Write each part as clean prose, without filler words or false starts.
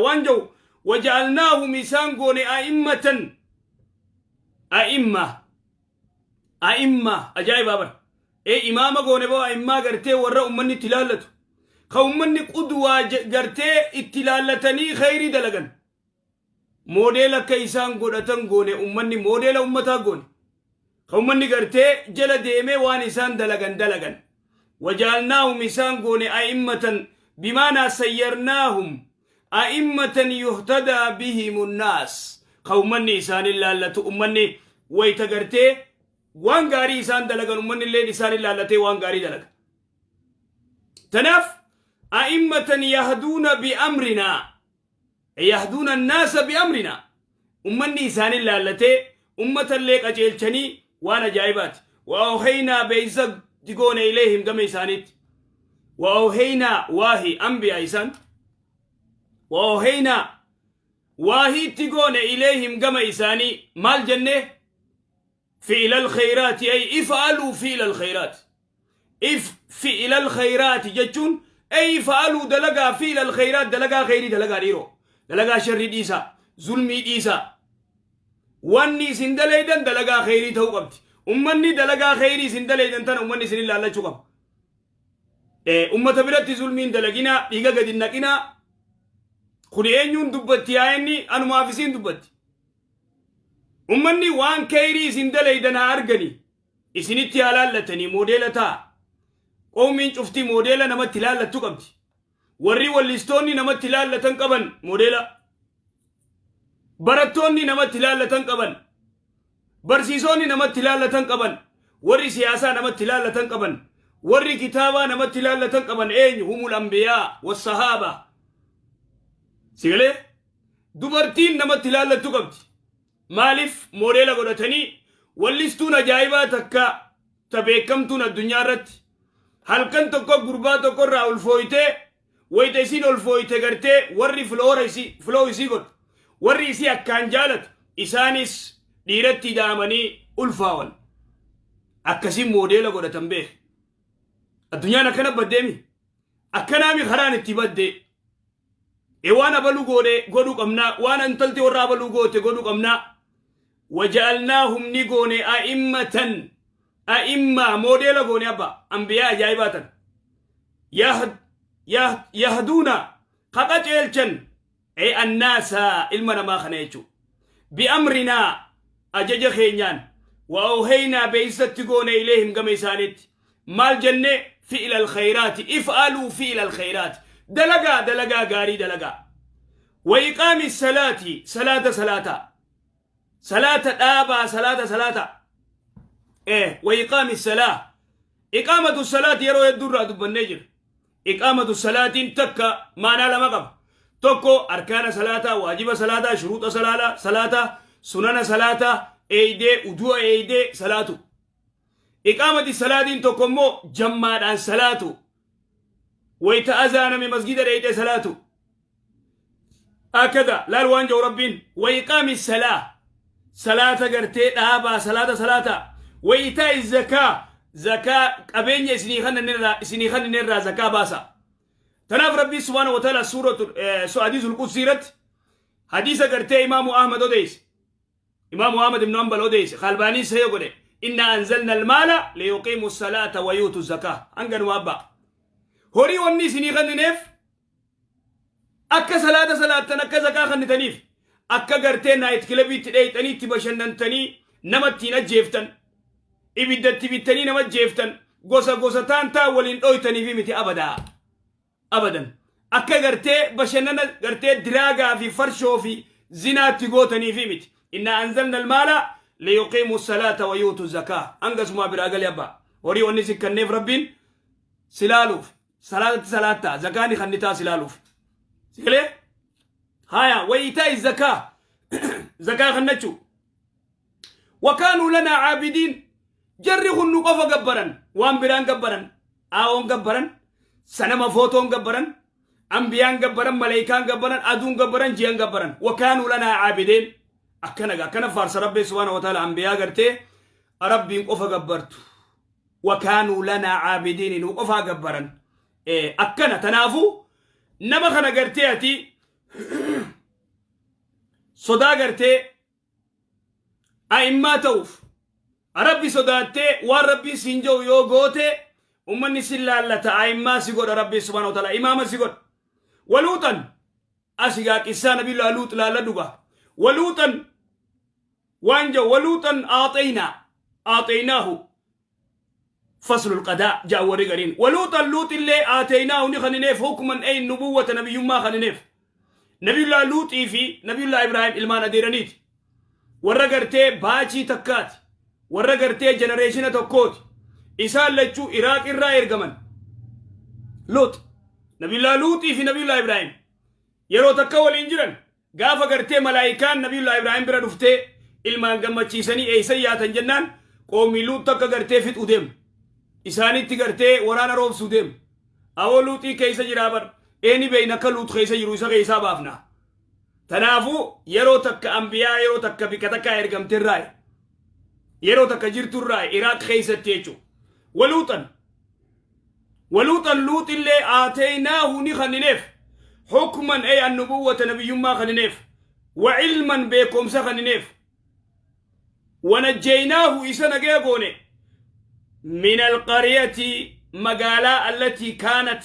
Waan jedhu waja'alnaahum isaan goone a'immatan a'imma a'imma ajaa'ibaa bara ee imaama goone boo a'immaa gartee warra ummanni itti ilaallatu ka ummanni qudwaa gartee itti ilaallatanii kheyrii dalagan moodeela akka isaan godhatan goone ummanni moodeela ummataa goone ka ummanni gartee jala deemee waan isaan dalagan dalagan wajaalnaahum isaan goone a'immatan bimaanaa sayyarnaahum a'immatan yuhtadaa bihimu nnaas ka ummanni isaan ilaallatu ummanni wayta gartee waan gaarii isaan dalagan ummanni illeen isaan ilaallatee waan gaarii dalaga tanaaf a'immatan yahduuna bi'amrinaa yahduuna annaasa bi'amrinaa ummanni isaan ilaallatee ummatallee qaceelchanii waan ajaa'ibaati wa awhaynaa beeysa digoone ilayhim gama isaaniitti wa awhaynaa waahi anbiyaa isaan wa awhaynaa waahii itti goone ilayhim gama isaanii maal jenne fi'ila alkhayraati ay if'aluu fi'ila alkhayraati if fi'ila alkhayraati jechuun ay if'aluu dalagaa fi'ila alkhayraat dalagaa khayrii dalagaa dhiiroo dalagaa sharrii dhiisaa zulmii dhiisaa wanni isin dalaydan dalagaa khayrii ta'uu qabdi ummanni dalagaa khayrii isin dalaydan tana ummanni isin ilaallachuu qaba ummata biratti zulmiin dalaginaa dhiiga gadi hin naqinaa kun eenyuun dubbatti yaa inni anumaaf isiin dubbatti ummanni waan khayrii isin dalaydan haa arganii isinitti haa laallatanii moodeela ta'a qoomiin cuftii moodeela namatti laallattu qabdi warri wallistoonni namatti laallatan qaban moodeela barattoonni namatti laallatan qaban barsiisonni namatti laallatan qaban warri siyaasaa namatti laallatan qaban warri kitaabaa namatti laallatan qaban eenyu humul anbiyaa wassahaaba sigalee dubartiin namatti laallattu qabdi maaliif moodeela godhatanii wallistuun ajaa'ibaa takka ta beekamtuun addunyaa irratti halkan tokko gurbaa tokko irraa ulfooytee wayita isiin ulfooyte gartee warri filoora isii filoo isii godhu warri isii akkaan jaalatu isaanis dhiiratti ida'amanii ulfaawan akkasiin moodeela godhatan beek addunyaan akkana baddeemi akkanaami karaan itti baddee e waan abaluu goone godhuu qabnaa waan intalti warra abaluu goote godhuu qabnaa waja'alnaahum ni goone a'immatan a'immaa moodeela goone abba anbiyaa ajaa'ibaa tan yahduuna ka qaceelchan e annaasa ilma namaa kana jechuu bi'amrinaa ajaja keenyaan wa awhaynaa beeysatti goone ilayhim gama isaaniitti maal jenne fi'ila alkhayraati if'aluu fi'ila alkhayraati dalagaa dalagaa gaarii dalagaa wa iqaami salaati salaata salaata salaata dhaabaa salaata salaata wa iqaami salaa iqaamatu salaati yeroo hedduu irraa dubbannee jira iqaamatu salaatiin takka maanaa lama qaba tokko arkaana salaataa waajiba salaataa shuruuxa salaalaa salaataa sunana salaataa eeydee udu'a eeydee salaatu iqaamati salaatiin tokko immoo jammaadhaan salaatu wayta azaaname masgida dheeyxee salaatu akkada laal waan jedhu rabbiin wa iqaami salaa salaata gartee dhaabaa salaata salaata wa itaa'i zakaa zakaa qabeenya isinii kannanirraa zakaa baasa tanaaf rabbii subhaana wa ta'ala suuratu hadiisul qudsii irratti hadiisa gartee imaamu ahmad odeyse imaamu ahmad ibnu hanbal odeyse kaalbaanii sahih godhe inna anzalna almaala liyuqiimu salaata wa yuutu zakaa hanganuma abbaa horii wanni isinii kannineef akka salaata salaattan akka zakaa kannitaniif akka gartee night clubiitti dheeyxanii itti bashannantanii nama ittiin ajjeeftan ibiddatti bittanii nama ajjeeftan gosa gosa taan taa waliin dhooytaniifi miti abadaa abadan akka gartee bashannana gartee diraagaa fi farshoo fi zinaatti gootaniifi miti inna anzalna almaala liyuqiimu salaata wa yuutu zakaa hangasumaa biraa gali abbaa horii wanni si kenneef rabbiin si laaluuf salaatatti salaattaa zakaani kannitaa si laaluuf sigalee haya wa iitaa'i zakaa zakaa kannachuu wakaanuu lanaa caabidiin jarri kun nu qofa gabbaran waan biraan gabbaran aawoon gabbaran sanama footoon gabbaran ambiyaan gabbaran maleeykaan gabbaran aduun gabbaran ji'an gabbaran wakaanuu lanaa caabidiin akkana akkana faarsa rabbii subhaana wa ta'ala ambiyaa gartee rabbiin qofa gabbartu wakaanuu lanaa caabidiin nu qofaa gabbaran akkana tanaafuu nama kana gartee ati Sodaa gartee a'immaa ta'uuf Rabbi sodaattee waan Rabbiin siin jedhu yoo goote, ummanni sin laallata, a'immaa si godha. Rabbi subhaanahu wa ta'ala imaama si godha. Waluuxan asigaa qissaa Nabiyullah Luux laalladhu gaa. Waluuxan waan jedhu, waluuxan aaxeynaa aaxeynaahu faslul qadaa ja'a warri gariin. Waluuxan, Luuxillee, aateynaahu ni kanineef, hukman ay nubuwwata, nabiyyummaa kanineef. Nabiyullah Luuxii fi Nabiyullah Ibraahim ilmaan adeeraniiti, warra gartee baachii takkaati, warra gartee generation tokkooti. Isaan lachuu Iraaq irraa ergaman. Luux, Nabiyullah Luuxii fi Nabiyullah Ibraahim yeroo takka waliin jiran. Gaafa gartee malaayikaan Nabiyullah Ibraahim bira dhuftee ilmaan gammachiisanii eeysan yaatan jennaan, qoomii Luux takka gartee fixuu deemu, isaanitti gartee waraana roobsuu deemu. Awoo, Luuxii keessa jiraa bar, eeni beeyna akka Luux keessa jiru, isa keessaa baafna. Tanaafuu yeroo takka ambiyaa yeroo takka bika takkaa ergamterraa, yeroo takka jirturraa, Iraaq keessatti jechuudha. Waluuxan, waluuxan, Luuxillee, aateynaahu ni kannineef, hukman ay annubuwwata, nabiyyummaa kannineef, wa ilman, beekomsa kannineef, wanajjeynaahu, isa nagaya goone, min alqaryati, magaalaa, allatii kaanat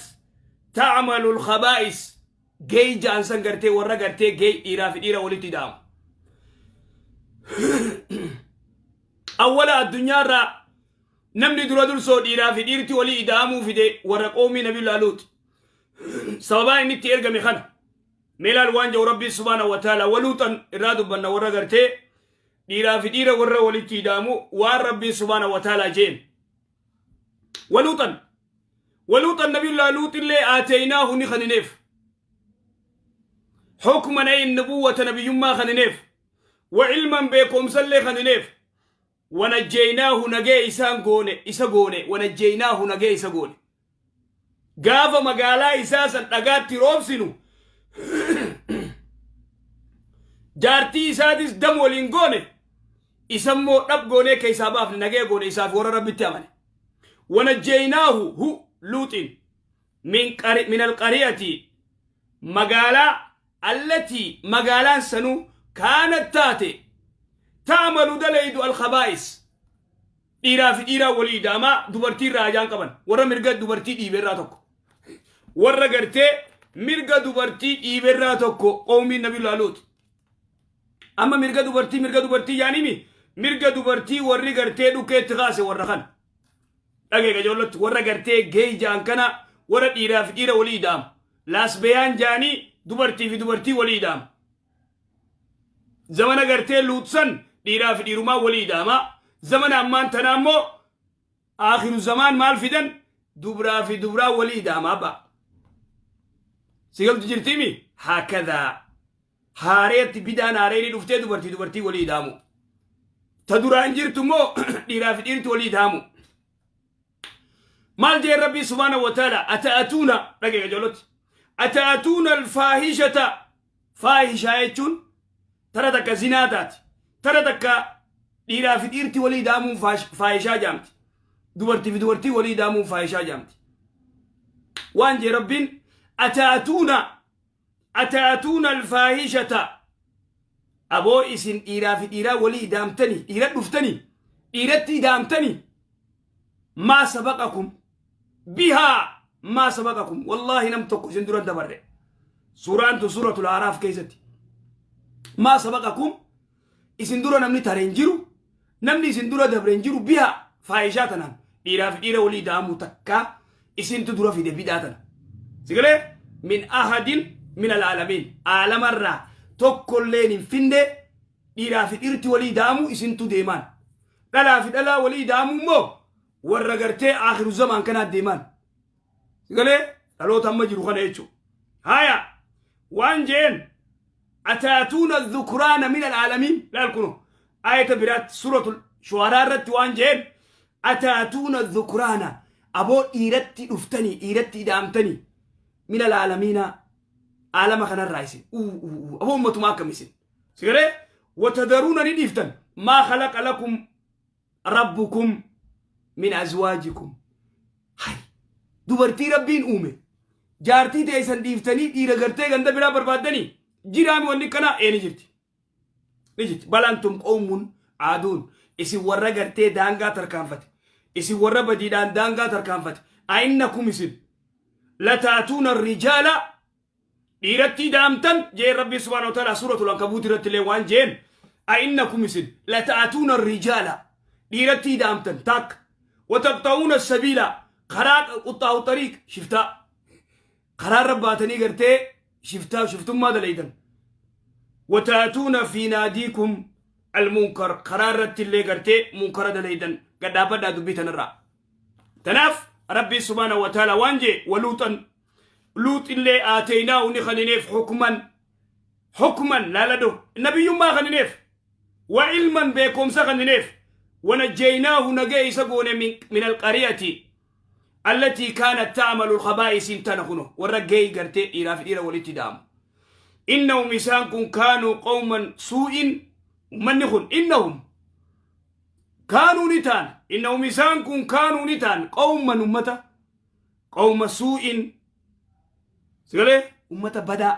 ta'malu alkhabaa'is, gay ja'an san, gartee warra gartee gay, dhiiraa fi dhiira walitti hidhaamu. Awwala addunyaarraa namni dura dursoo dhiiraa fi dhiirti walii ida'amuu fide warra qoomii Nabiyullah Luut. Sababaa inni itti ergame kana. Meelaal waan jedhu Rabbiin subhaanahu wa ta'ala. Waluuxan irraa dubbanna, warra gartee dhiiraa fi dhiira warra walitti ida'amu, waan Rabbiin subhaanahu wa ta'ala jeen. Waluuxan, waluuxan, Nabiyullah Luuxillee, aateynaahu ni kanineef, hukman ay nubuwwata, nabiyyummaa kanineef, wa ilman, beekomsallee kanineef, wanajjeynaahu, nagee isaan goone, isa goone, wanajjeynaahu, nagee isa goone. Gaafa magaalaa isaa san dhagaatti roobsinu, jaartii isaatis dam waliin goone, isammoo dhab goonee keessaa baafne, nagee goone isaaf warra Rabbitti amane. Wanajjeynaahu, hu Luuxiin, min alqariyati, magaalaa, allatii, magaalaan sanuu, kaanat taate, ta'malu dalaydu, alkhabaa'is, dhiiraa fi dhiiraa walii ida'amaa, dubartii irraa ajaan qaban, warra mirga dubartii dhiiberraa tokko, warra gartee mirga dubartii dhiiberraa tokko qoomiin Nabiyullah Luut. Amma mirga dubartii, mirga dubartii yaanimi, mirga dubartii warri gartee dhukeetti kaase warra kana dhagee qajeellotti, warra gartee gay ja'an kana, warra dhiiraa fi dhiira walii ida'amu, lesbian ja'anii, dubartii fi dubartii walii ida'amu. Zamana gartee Luutsan dhiiraa fi dhiirumaa walii ida'ama. Zamana ammaan tanaa immoo aakhiru zamaan maal fidan? Dubraa fi dubraa walii ida'ama. Abba, sigaltu jirtiimi? Haakadaa haareetti bidaan haareeni dhuftee dubartii dubartii walii ida'amu. Ta duraan jirtu immoo dhiiraa fi dhiirti walii ida'amu. Maal jeen Rabbii subhaanahu wa ta'ala? Ata'atuuna, dhagee qajeelotti, ata'atuuna alfaahishata. Faahishaa jechuun tara takka zinaa taati, tara takka dhiiraa fi dhiirti walii ida'amuun faahishaa jaamti, dubartii fi dubartii walii ida'amuun faahishaa jaamti. Waan jee Rabbiin: ata'atuuna, ata'atuuna alfaahishata, aboo isin dhiiraa fi dhiiraa walii ida'amtanii, dhiira dhuftanii dhiiratti ida'amtanii, maa sabaqakum bihaa, maa sabaqakum, wallaahi nam tokko isin duran dabarre. Suuraan tun Suuratul Aaraaf keessatti. Maa sabaqakum, isin dura namni tare hin jiru, namni isin dura dabre hin jiru, bihaa, faahishaa tanaan, dhiiraa fi dhiira walii ida'amuu takkaa isintu dura fide bidhaa tana. Sigalee min ahadin min alaalamiin, aalamarraa tokkolleen hin finne. Dhiiraa fi dhiirti walii ida'amuu isintu deemaan. Dhalaa fi dhalaa walii ida'amuu immoo warra gartee aakhiru zamaan kanaa deemaan. Sigalee dhaloota amma jiru kana jechuudha. Haya, waan jeen: ataatuuna dhukuraana min alaalamiin. Laal kuno ayata biraatti Suratul Shu'araa irratti waan jeen: ataatuuna dhukuraana, aboo dhiiratti dhuftanii, dhiiratti ida'amtanii, min alaalamiina, aalama kanarraa isin, aboo ummatumaa akkam isin? Sigalee watadaruuna, ni dhiiftan, maa khalaqa lakum rabbukum min azwaajikum. Hay, dubartii Rabbiin uume, jaartii teessan dhiiftanii dhiira gartee ganda biraa barbaaddanii. Jiraami wanni kanaa ee ni jirti. Ni jirti. Balantum qawmun aaduun isin warra gartee daangaa tarkaanfate. Isin warra badiidhaan daangaa tarkaanfate. A'innakum isin lataatuuna rijaala dhiiratti daamtan jeen Rabbi subhaanahu wa ta'ala suuratul Ankabuut irratti illee waan jeen a'innakum isin lata'atuuna rijaala dhiiratti daamtan takka wataqxa'uuna sabiila karaa quxxaa'u xariiq shiftaa karaa irra baatanii gartee shiftaa shiftummaa dalaydan wataatuuna fi naadiikum almunkar karaa irratti illee gartee munkara dalaydan gadhaabbadhaa dubbii tanarraa. Tanaaf Rabbiin subhaanahu wa ta'ala waan jee waluuxan Luux illee aateynaahu ni kanineef hukman hukman laaladhu nabiyyummaa kanineef wa ilman beekumsa kanineef wanajjeynaahu nagee isa goone min alqariyati allatii kaanat ta'malu alkhabaa'isiin tana kuno warra geey gartee dhiiraa fi dhiira walitti daamu innahum isaan kun kaanuu qawman suu'in ummanni kun innahum kaanuu ni ta'an innahum isaan kun kaanuu ni ta'an qawman ummata qawma suu'in sigalee ummata badaa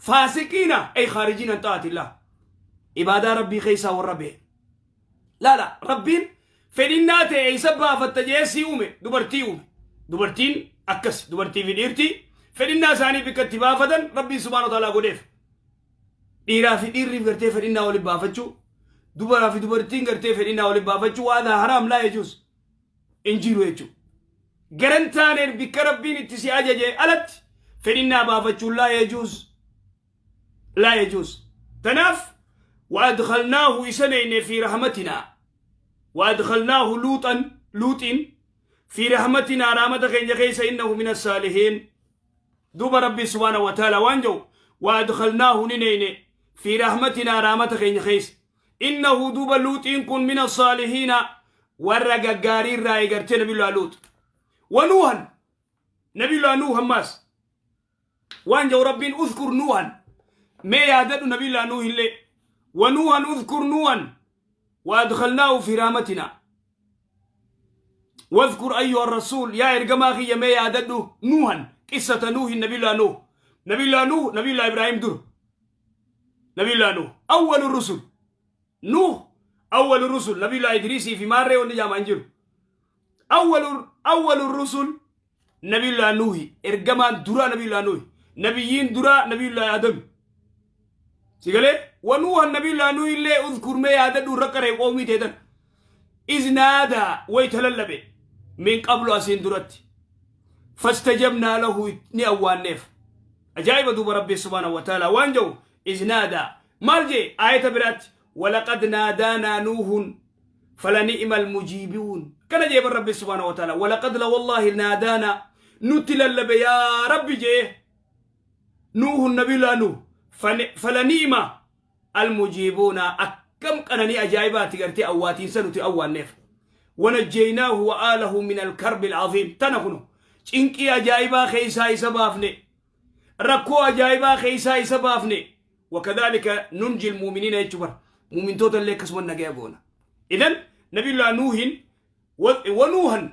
faasiqiina ay khaarijiina an xa'atillah ibaadaa Rabbii keessaa warra ba'e. Laala Rabbiin fedhinnaa ta'e isa baafatta jee sii uume dubartii uume. Dubartiin akkas dubartii fi dhiirtii fedhinnaa isaanii bikka itti baafatan Rabbiin subhaanahu wa ta'aalaa godheef. Dhiiraa fi dhiirri gartee fedhinnaa waliin baafachuu dubaraa fi dubartiin gartee fedhinnaa waliin baafachuu waan haraam laa yejuus hin jiru jechuudha. Garan taaneen bikka Rabbiin itti si ajaje alatti fedhinnaa baafachuun laa yejuus. Laa yejuus. Tanaaf waadkhalnaahu isa neeyne fi rahmatinaa. Waadkhalnaahu luuxan luuxiin fi rahmatinaa rahmata keenya keessa innahu min assaalihiin. Duuba Rabbi subhaanahu wa ta'ala waan jedhu waadkhalnaahu ni neeyne fi rahmatinaa rahmata keenya keessa. Innahu duuba Luuxiin kun mina saalihiina warra gaggaarii irraa eegartee Nabiyullaa Luux. Wa Nuuhan Nabiyullaa Nuuh ammaas waan jedhu Rabbiin uzkur Nuuhan mee yaadadhu Nabiyullaa Nuuh illee wa Nuuhan uzkur Nuuhan wa adkhalnaahu fi rahmatinaa. Wadhkur ayyuha rasuul yaa ergamaa kiyya mee yaadadhu Nuuhan qissata Nuuhin Nabiyullaa Nuuh Nabiyullaa Nuuh Nabiyullaa Ibraahim dur Nabiyullaa Nuuh awwalu rusul Nuuh awwalu rusul Nabiyullaa Idriisii fi maarree wanni jaamaan jiru awwalu rusul Nabiyullaa Nuuhi ergamaan duraa Nabiyullaa Nuuhi nabiyyiin duraa Nabiyullaa Adam si galee wa Nuuhan Nabiyullaa Nuuhi illee uzkur mee yaadadhu irra qaree qoomii teetan iz naadaa wayta lallabe min qablu asiin duratti fastajabnaa lahu ni awwaanneef. Ajaa'iba duuba Rabbi subhaanahu wa ta'ala waan jedhu iz naadaa maal jee aayata biraatti walaqad naadaanaa Nuuhun falani'ima almujiibuun kana jee bar Rabbi subhaanahu wa ta'ala walaqad la wallaahi naadaanaa nutti lallabe yaa Rabbi jee Nuuhun nabiilaa Nuuh falani'ima almujiibuuna akkam qananii ajaa'ibaati gartee awwaatiinsa nuti awwaanneef wanajjeynaahu wa aalahu min alkarbi alcaziim tana kuno cinqii ajaa'ibaa keeysaa isa baafne rakkoo ajaa'ibaa keeysaa isa baafne wakadhalika nunji almu'miniina jechuu bar mu'mintoota illee akkasuma nagaya goona idan nabiyullah Nuuhin wa Nuuhan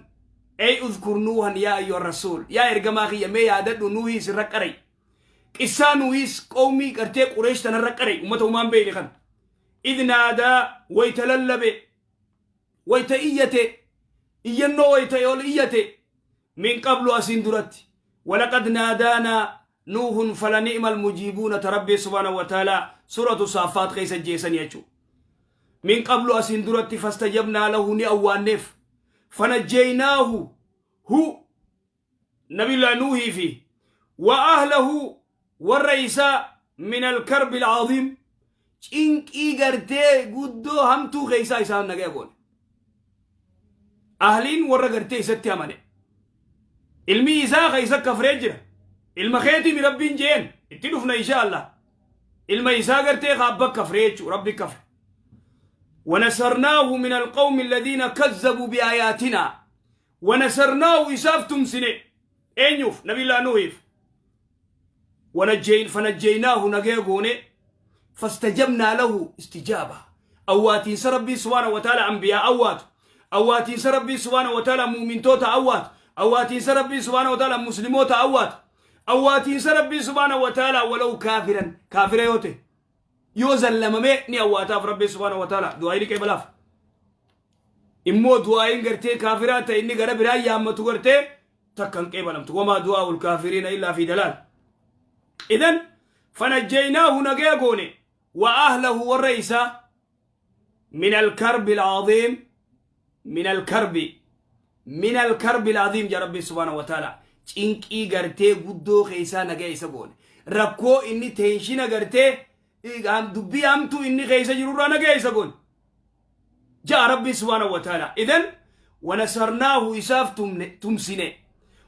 ey udhkur Nuuhan yaa ayyuha rasuul yaa ergamaa kiyya mee yaadadhu Nuuhii isin raqqaray Qissaa Nuuhis qowmii gartee Qureesh tanarra qare ummata humaan beeyne kan. Idh naadaa wayta lallabe wayta iyyate iyyannoo wayta ol iyyate min qablu asiin duratti walaqad naadaanaa Nuuhun falani'ma almujiibuuna ta Rabbii subhaanahu wa ta'aalaa suuratu Saaffaat keessa jeesanii jechuudha. Min qablu asiin duratti fastajabnaa lahu ni awwaanneef fanajjeeynaahu hu Nabiyullah Nuuhii fi wa ahlahu warra isaa min alkarbi alcaziim cinqii gartee guddoo hamtuu keessaa isaan nagaya goone. Ahliin warra gartee isatti amane. Ilmi isaa ka isa kafree jira. Ilma keetii mi Rabbiin jeen itti dhufna insha Allah. Ilma isaa gartee ka abba kafree jechuu Rabbi kafre. ونصرناه من القوم الذين كذبوا بآياتنا Wanasarnaahu isaaf tumsine. Eenyuuf? Nabiillaa Nuuhiif. Wanajjayn fanajjaynaahu nagaya goone fastajabnaa lahu istijaaba. Awwaatiinsa Rabbii subhaanahu wa ta'ala anbiyaa awwaatu. Awwaatiinsa Rabbii subhaanahu wa ta'ala muumintoota awwaatu. Awwaatiinsa Rabbii subhaanahu wa ta'ala muslimoota awwaatu. Awwaatiinsa Rabbii subhaanahu wa ta'aalaa walaw kaafiran kaafira yoo ta'e yoo zallamamee ni awwaataaf Rabbii subhaanahu wa ta'aalaa du'aayii ni qeebalaaf. Immoo du'aayiin gartee kaafiraa ta'e inni gara biraa yaammatu gartee takka hin qeebalamtu. Wamaa du'aa'ul kaafiriina illaa fi dalaal. Idan fanajjaynaahu nagaya goone wa ahlahu warra isaa min alkarbi alcaziim min alkarbi min alkarbi alcaziim jaa Rabbiin subhaanahu wa ta'ala cinqii gartee guddoo keessaa nagaya isa goone rakkoo inni teenshina gartee dubbii hamtuu inni keessa jirurraa nagaya isa goone jaa Rabbiin subhaanahu wa ta'ala. Idan wanasarnaahu isaaf tumsine,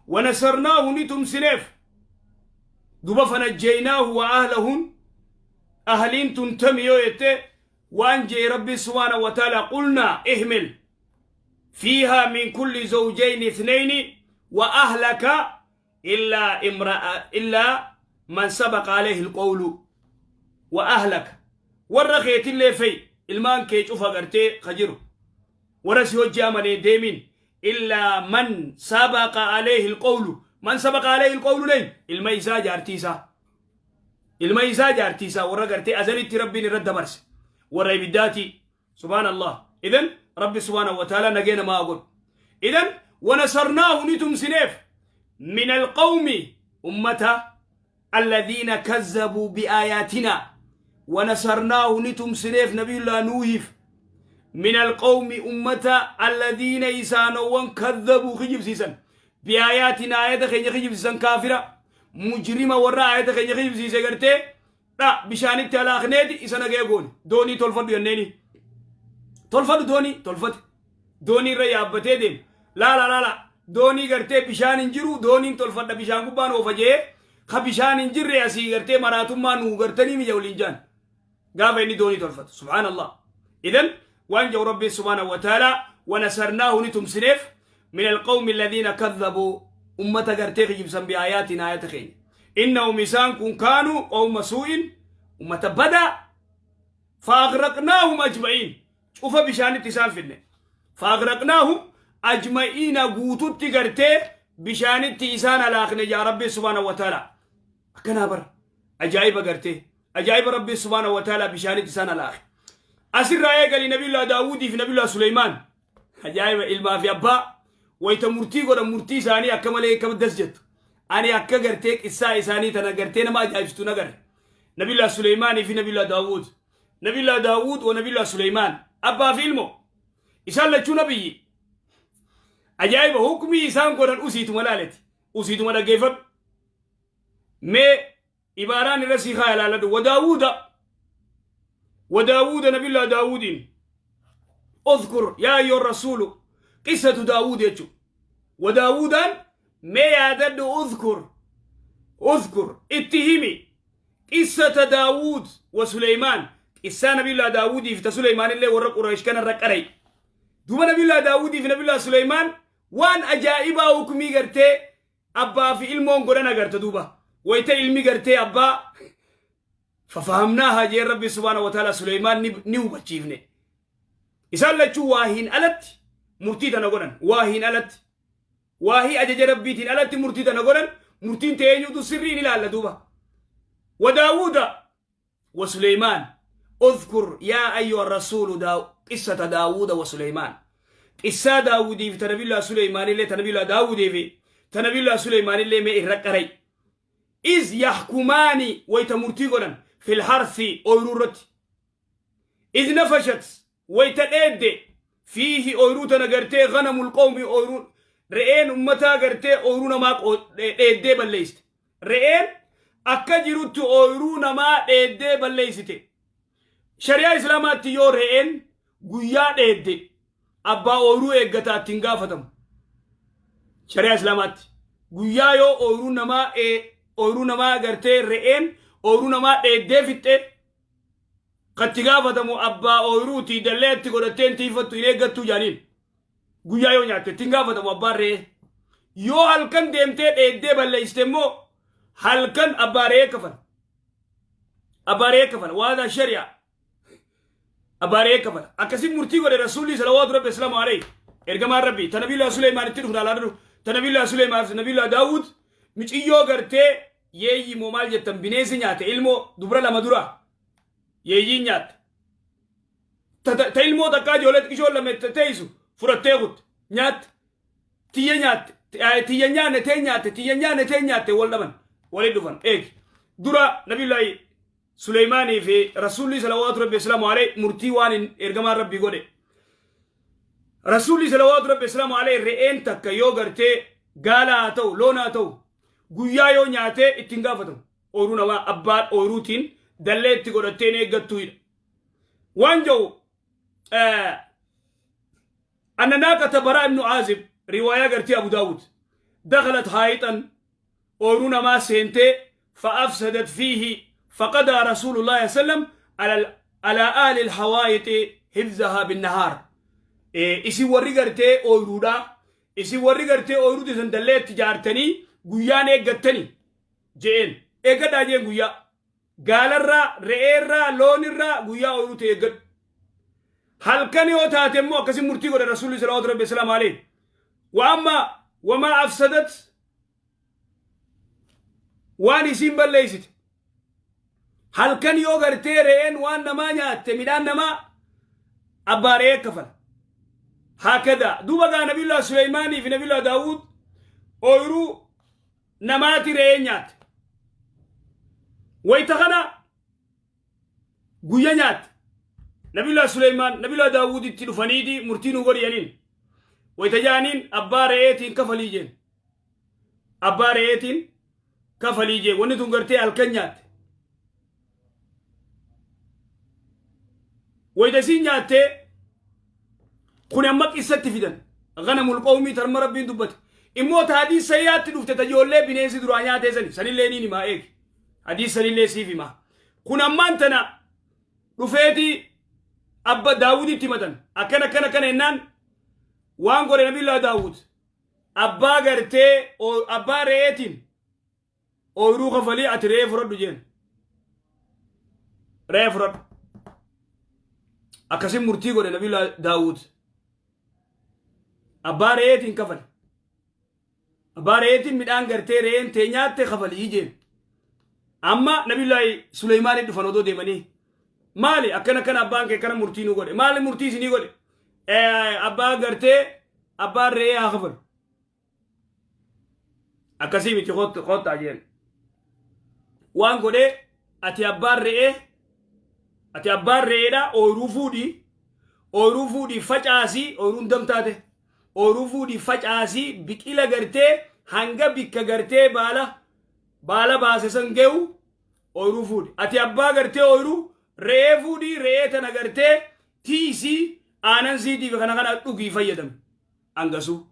wanasarnaahu ni tumsineef. Duba fanajjaynaahu wa ahlahun ahliin tun tami yoo jette waan jee Rabbiin subhaanahu wa ta'ala qulnaa ihmil fiihaa min kulli zawjayni ithnayni wa ahlaka illaa imra'a illaa man sabaqa alayhi alqawlu wa ahlaka warra keetillee fe'i ilmaan kee cufa gartee ka jiru warra si hojii amanee deemin illaa man sabaqa alayhi alqawlu man sabaqa alayhi alqawlu leen ilma isaa jaartii isaa ilma isaa jaartii isaa warra gartee azalitti Rabbiin irra dabarse warra ibiddaati. Subhaan Allah. Idan Rabbi subhaanahu wa ta'ala nagee namaa godhu. Idan wanasarnaahu ni tumsineef min alqawmi ummata alladhiina kazzabuu biaayaatinaa. Wanasarnaahu ni tumsineef nabiyullaa Nuuhiif min alqawmi ummata alladhiina isaanowwan kazzabuu kijibsiisan biaayaatinaa aayata keenya kijibsiisan kaafira mujrima warra aayata keenya kijibsiise gartee dha bishaanitti halaakneeti isa nagaya goone. Doonii tolfadhu jenneeni, tolfadhu doonii tolfate, doonii irra yaabbatee deema. Laala laala, doonii gartee bishaan hin jiru dooniin tolfadha bishaan gubbaan oofa jee ka bishaan hin jirre asii gartee maraatummaa nuu gartanii mija waliin jaan gaafa inni doonii tolfatu. Subhaanallah. Idan waan jedhu Rabbiin subhaanahu wa ta'ala wanasarnaahu ni tumsineef min alqawmi alladhiina kadhabuu ummata gartee kijibsan biaayaatina aayata keenya. Innahum isaan kun kaanuu qawma suu'in ummata badaa. Faaghraqnaahum ajma'iin cufa bishaanitti isaan finne. Faaghraqnaahum ajma'iina guututti gartee bishaanitti isaan halaakne yaa Rabbi subhaanahu wa ta'ala. Akkanaa bara ajaa'iba gartee ajaa'iba Rabbi subhaanahu wa ta'ala bishaanitti isaan halaake. Asirraa eegali Nabiyullah Daawudii fi Nabiyullah Suleymaan ajaa'iba ilmaa fi abbaa wayita murtii godhan murtii isaanii akka malee akka das jettu. Ani akka gartee qissaa isaanii tana gartee nama ajaa'ibsitu nagarre. Nabiyullah Suleymaanii fi Nabiyullah Daawud, Nabiyullah Daawud wa Nabiyullah Suleymaan abbaa fi ilmoo isaan lachuu nabiyyi. Ajaa'iba hukmii isaan godhan usiituma laaleti usiituma dhaggeeffadhu. Mee ibaaraan irra sii kaa ilaaladhu. Wadaawuuda wadaawuuda Nabiyullah Daawudiin اذكر يا أيها الرسول قصة داوود يجو وداوودان ما يادد اذكر اذكر اتهمي قصة داوود وسليمان قصة نبي الله داوود في سليمان اللي ورق قريش كان الرقري دوما نبي الله داوود في نبي الله سليمان وان أجائبا حكمي قرتي abbaa fi ilmoon godhan agarta. Duuba wayta ilmi gartee abbaa fafahamnaahaa jeen Rabbi subhaanahu wa ta'ala Suleymaan ni hubachiifne. Isaan lachuu waahiin alatti murtii tana godhan. Waahiin alatti, waahii ajaja Rabbiitiin alatti murtii tana godhan. Murtiin ta'e eenyutu sirriin ilaalla. Duuba wa Daawuda wa Suleymaan اذكر يا أيها الرسول قصة داوود وسليمان قصة داوود في تنبي الله سليمان اللي تنبي الله داوود في تنبي الله سليمان اللي ما إرقري إذ يحكمان ويتمرتي قدن في الحرث أويرورت إذ نفشت ويتأد فيه أويروت نغرتي غنم القوم أويرو re'een ummataa gartee ooyiruu namaa dheeddee balleessite. Re'een akka jirutti ooyiruu namaa dheeddee balleessite. Shari'aa Islaamaatti yoo re'een guyyaa dheedde abbaa ooyiruu eeggataa ittiin gaafatamu. Shari'aa Islaamaatti guyyaa yoo ooyiruu namaa gartee re'een ooyiruu namaa dheeddee fixxe katti gaafatamu abbaa ooyiruuti. Dallee itti godhattee hin tiifattu hin eeggattuu jaaniin. Guyyaa yoo nyaatte ittiin gaafatamu abbaan re'ee. Yoo halkan deemtee dheeddee balleessite immoo halkan abbaa re'ee kafala. Abbaa re'ee kafala. Waadaa shari'aa. Abbaa re'ee kafala. Akkasiin murtii godhe Rasuulli salawaatu Rabbi islaamu alayhi. Ergamaan Rabbi ta Nabiyyullah Suleymaan itti dhufna alaadhu. Ta Nabiyyullah Suleymaan fi Nabiyyullah Daawud miciyyoo gartee Yeeyyi moo maal jettan bineensi nyaate ilmoo dubra lama dura yeeyyiin nyaatte. Ta ilmoo takkaa ijoollee xiqqishoo lama teessu fudhattee kutte nyaatte. Tiyya nyaatte, tiyya nyaanne tee nyaatte, tiyya nyaanne tee nyaatte. Wal dhaban, walitti dhufan. Eegi, dura Nabiyullaahi Suleymaanii fi Rasuulli salawaatu rabbi islaamu alayhi murtii waan hin ergamaan rabbii godhe. Rasuulli salawaatu rabbi islaamu alayhi re'een takka yoo gartee gaala haa ta'u, loon haa ta'u, guyyaa yoo nyaatee ittiin gaafatamu. Ooyiruu namaa abbaan ooyiruutiin dallee itti godhatteen eeggattuudha. Waan jedhu أن ناقة براء بن عازب، رواية قرتي أبو داود، دخلت حائطا، أورونا ما سينتي، فأفسدت فيه، فقضى رسول الله صلى الله عليه وسلم على آل الحوائط حفظها بالنهار. إيه إسي وري قرتي أورودا، إسي وري قرتي أورودي سندلي تجارتني قيان إيقتني جين إيقتا جين قيا gaalarraa, re'eerraa, loonirraa guyyaa ooyiruuti eeggadhu. Halkan yoo taate immoo akkasi murtii godhe Rasuulli salawaatu rabbi salaamu alayhi. Wa amma wamaa afsadat, waan isiin balleessite. Halkan yoo gartee re'een waan namaa nyaatte, midhaan namaa, abbaa re'ee kafala. Hakada duuba gaa Nabiyullah Suleymaanii fi Nabiyullah Daawud ooyiruu namaati re'ee nyaatte. Wayita kana guyya nyaatte. Nabiyullah Suleymaan Nabiyullah Daawuditti dhufaniiti murtii nu godhi jedhaniin. Wayita jaaniin abbaa re'eetiin kafalii jeen. Abbaa re'eetiin kafalii jeen, wanni tun gartee halkan nyaatte. Wayita isiin nyaattee kun amma qissatti fidan. Ganamul qawmii tarma rabbiin dubbate. Immoo ta hadiis sayyaatti dhufte, ta ijoollee bineensi duraa nyaatee sani sanillee niin himaa, eegi. Hadiis sanillee siif himaa. Kun ammaan tana dhufeeti abba Daawuditti himatan. Akkana akkana akkana jennaan waan godhe Nabiyullah Daawud abbaa gartee abbaa re'eetiin ooyiruu kafalii, ati re'ee fudhadhu jeen. Re'ee fudhadhu. Akkasin murtii godhe Nabiyullah Daawud. Abbaa re'eetiin kafali. Abbaa re'eetiin midhaan gartee re'een tee nyaatte kafalii jeen. Amma Nabiyullaahi Suleymaanii dhufan odoo deemanii. Maali akkana akkana, abbaan kee kana murtii nu godhe? Maali murtii isinii godhe? Abbaa gartee abbaan re'ee haa kafalu. Akkasii miti, kottaa jeen. Waan godhee ati abbaan re'ee, ati abbaan re'eedha, ooyiruu fuudhii, ooyiruu fuudhii facaasii, ooyiruun damtaate, ooyiruu fuudhii facaasii, biqila gartee hanga bikka gartee baala baase san ge'u ooyiruu fuudhi. Ati abbaa gartee ooyiruu re'ee fuudhii, re'ee tana gartee tiisii, aanan siitii fi kana kana dhugii fayyadami. Angasuu.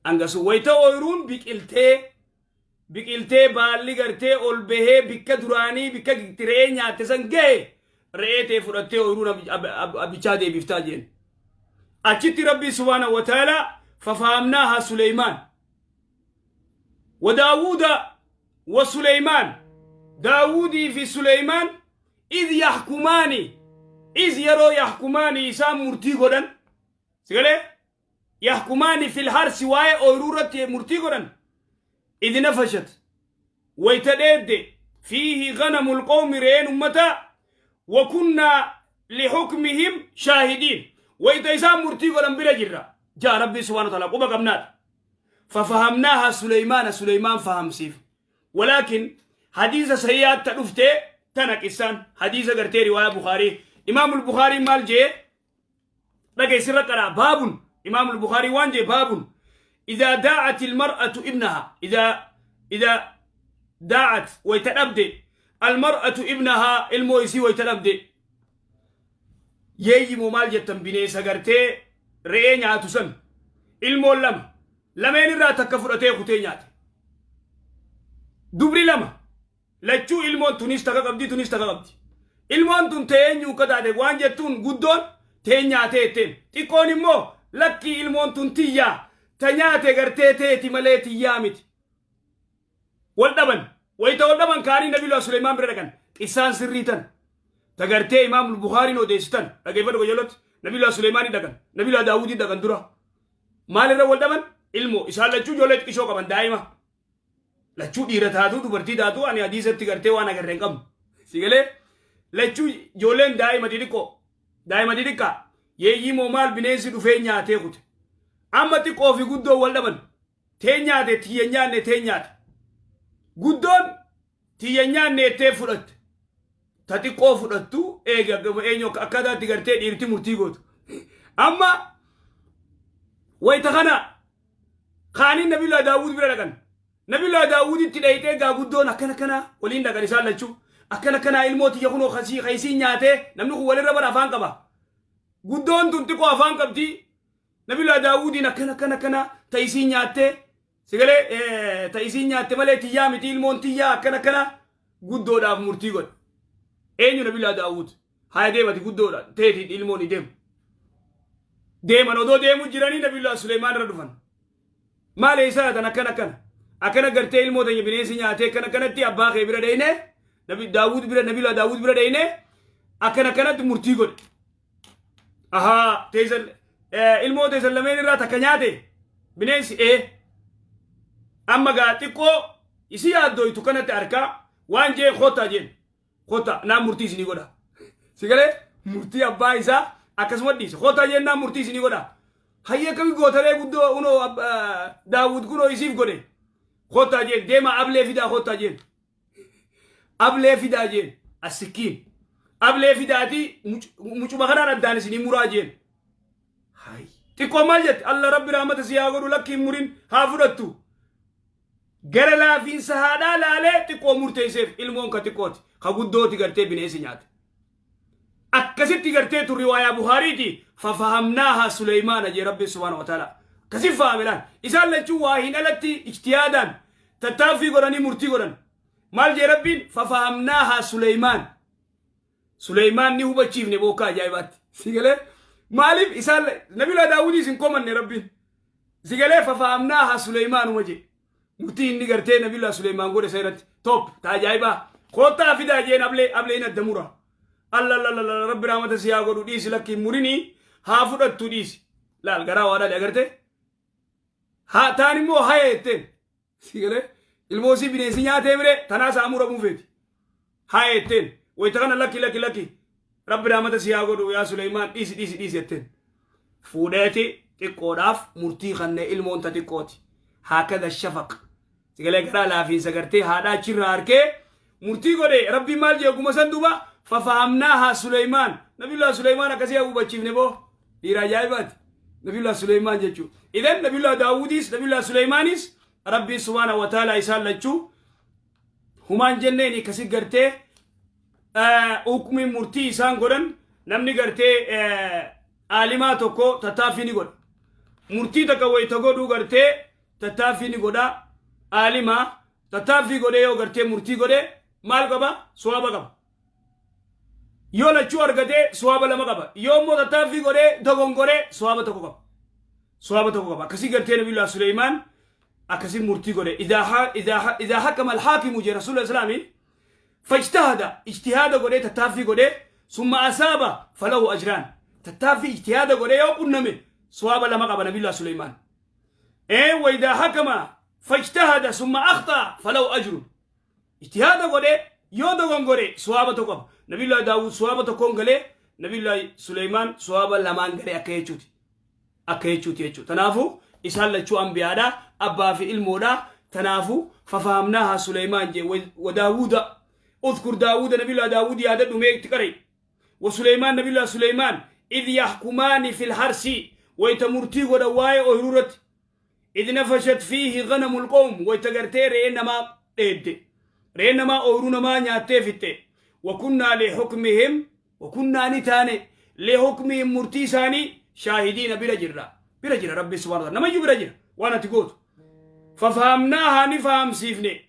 Angasuu wayita ooyiruun biqiltee biqiltee baalli gartee ol bahee bikka duraanii bikka re'ee nyaatte san gahe, re'ee tee fudhattee ooyiruun abbichaa deebiftaa jeen. Achitti Rabbii subhaanahu wa ta'ala fafahamnaaha Suleymaan. وداوود وسليمان، داودي في سليمان، إذ يحكمان، إذ يرو يحكمان إسان murtii godhan سيقولي يحكمان في الحرث waa'ee ooyiruu murtii godhan. إذ نفشت wayta dheedde فيه غنم القوم re'een ummata، وكنا لحكمهم شاهدين wayta isaan murtii godhan bira jirra jaa Rabbii subhaanahu wa ta'ala, quba qabnaat. ففهمناها سليمان، سليمان فهم سيف. ولكن حديث سيئات تدفته تنا قصان حديث غرتي رواية بخاري، إمام البخاري مال جي لقى سر قرأ باب، إمام البخاري وان جي باب إذا داعت المرأة ابنها، إذا داعت ويتنبدي المرأة ابنها المويسي ويتنبدي. Yeeyyi moo maal jettan bineensa gartee re'ee nyaatu san, ilmoon lama lameen irraa takka fudhatee kutee nyaate. Dubri lama lachuu ilmoon tunis takka qabdi, tunis takka qabdi. Ilmoon tun ta'ee eenyu akka taate waan jettuun, guddoon tee nyaatee jetteen, xiqqoon immoo lakkii, ilmoon tun tiyyaa, ta nyaate gartee teeti malee tiyyaa miti. Wal dhaban. Wayita wal dhaban kaanii Nabiyyullah Suleymaan bira dhaqan. Qissaan sirrii tan ta gartee Imaam Bukaariin odeessitan dhageeffadhu qajeeloti. Nabiyyullah Suleymaanii dhaqan, Nabiyyullah Daawudii dhaqan. Dura maalirra wal dhaban? Ilmoo isaan lachuu ijoollee xiqqishoo qaban, daa'ima. Lachuu dhiira taatu dubartii taatu ani hadiisatti gartee waan agarre hin qabnu. Si galee lachuu ijoolleen daa'ima xixiqqoo daa'ima xixiqqaa yeeyyii moo maal bineensi dhufee nyaatee kute. Amma xiqqoo fi guddoo wal dhaban tee nyaate tiyya nyaanne tee nyaate. Guddoon tiyya nyaanne ettee fudhatte. Ta xiqqoo fudhattu eega eenyu akkaataa itti gartee dhiirti murtii gootu. Amma wayita kana kaaniin Nabiyyullaa Daawud bira dhaqan. Nabiyyullaa Daawuditti dhayxee gaa guddoon akkana kana waliin dhaqan isaan lachuu. Akkana kana ilmoo tiyya kunoo kasii kaysii nyaatee namni kun walirra bara afaan qaba. Guddoon tun xiqqoo afaan qabdi. Nabiyyullaa Daawudiin akkana akkana akkana ta isiin nyaattee sigalee ta isiin nyaatte malee tiyyaa miti ilmoon tiyyaa akkana akkana guddoodhaaf murtii godhe. Eenyu Nabiyyullaa Daawud? Haya deemati guddoodha teeti ilmoon ni deemu. Deeman odoo deemuu jiranii Nabiyyullaa Suleymaan irra dhufan. Maal eessaa tan akkana akkana. Akkana gartee ilmoo tanya bineensi nyaatee akkana akkanatti abbaa kee bira dheyne Nabi Daawud bira Nabiyyullaa Daawud bira dheyne akkana akkanatti murtii godhe. Ahaa teessan ilmoo teessan lameen irraa takka nyaate bineensi ee amma gaa xiqqoo isii yaaddooytu kanatti harkaa waan jee kottaa jeen kottaa naan murtii isinii godha. Si galee murtii abbaa isaa akkasuma dhiise kottaa jeen naan murtii isinii godha. Hayyee akkamii gootaree guddoo unoo Daawud kunoo isiif godhe kottaa jeen deemaa ablee fidaa kottaa jeen. Ablee fidaa jeen asikkiin. Ablee fidaatii mucuma kanaan addaan isinii muraa jeen. Xiqqoo maal jette alla rabbi rahmata si haa godhu lakki hin murin haa fudhattu. Gara laafiinsa haadhaa laalee xiqqoo murteesseef ilmoon ka xiqqooti ka guddooti gartee bineensi nyaate. Akkasitti gartee tun riwaayaa Buhaariiti fafahamnaaha Suleymaana jee Rabbi subhaanahu wa ta'ala. Akkasi fahame laal. Isaan lachuu waa hin alatti ijtiyaadaan tattaaffii godhanii murtii godhan. Maal jee Rabbiin fafahamnaaha Suleymaan. Suleymaan ni hubachiifne bookkaa ajaa'ibaatti. Si galee maaliif isaan Nabiilaa Daawudiis hin komanne Rabbiin. Si galee fafahamnaaha Suleymaanuma jee. Murtii inni gartee Nabiilaa Suleymaan godhe isa irratti top ta ajaa'ibaa. Koottaa fidaa jeen ablee ablee hin adda mura. Allalalala rabbi rahmata si haa godhu dhiisi lakki hin murinii haa fudhattu dhiisi. Laal garaa waa dhale agartee. Haa taan immoo haya jetteen. Si galee ilmoo isii bineensi nyaatee mire tanaa isaa muramuu feeti. Haya jetteen. Wayita kana lakki lakki lakki rabbi rahmata si haa godhu yaa Suleymaan dhiisi dhiisi dhiisi jetteen. Fuudheeti xiqqoodhaaf murtii kannee ilmoon ta xiqqooti. Haakada shafaq. Sigalee garaa laafiinsa gartee haadhaa achirraa harkee murtii godhe rabbiin maal jee oguma san duuba fafahamnaahaa Suleymaan. Nabiyullah Suleymaan akkasii haa hubachiifne boo. Dhiira ajaa'ibaati. Nabiyullah Suleymaan jechuudha. Idan Nabiyullah Daawudiis Nabiyullah Suleymaanis rabbiin subhaanahu wa ta'ala isaan lachuu humaan jenneen akkasii gartee hukmi murtii isaan godhan namni gartee aalimaa tokko tattaaffii ni godha. Murtii takka wayita godhuu gartee tattaaffii ni godha. Aalimaa tattaaffii godhee yoo gartee murtii godhe maal qaba? Suwaaba qaba. Yoo lachuu argatee suwaaba lama qaba. Yoo immoo tattaaffii godhee dogongoree suwaaba tokko qaba. Suwaaba tokko qaba. Akkasii gartee Nabiyullah Suleymaan akkasii murtii godhe. Idaa hakama alhaakimu jee Rasuula Islaamii fajtahada ijtihaada godhee tattaaffii godhee summa asaaba falahu ajraan. Tattaaffii ijtihaada godhee yoo qunname suwaaba lama qaba Nabiyullah Suleymaan. Ee waidaa hakama fajtahada summa akhtaa falahu ajrun. Ijtihaada godhee yoo dogongore suwaaba tokko qaba. Nabiyullah Daawud suwaaba tokkoon galee Nabiyullah Suleymaan suwaaba lamaan galee akka jechuuti. Akka jechuuti jechuudha. Tanaafuu isaan lachuu anbiyaadha abbaa fi ilmoodha. Tanaafuu fafahamnaahaa Suleymaan jee wa Daawuda. Udhkur Daawuda Nabiyullah Daawud yaadadhu mee itti qara'i. Wa Suleymaan Nabiyullah Suleymaan idh yahkumaani fil harsi wayta murtii godhan waa'ee ooyiruu irratti. Idh nafashat fiihi ghanamul qawm wayta gartee re'een namaa dheedde. Re'een namaa ooyiruu namaa nyaattee fixxe. Wa kunnaa lihukmihim wa kunnaa ni taane lihukmihim murtii isaanii shaahidiina bira jirra. Bira jira Rabbi subhaanahu wa ta'ala. Namayyuu bira jira waan ati gootu. Fafahamnaahaa ni fahamsiifne.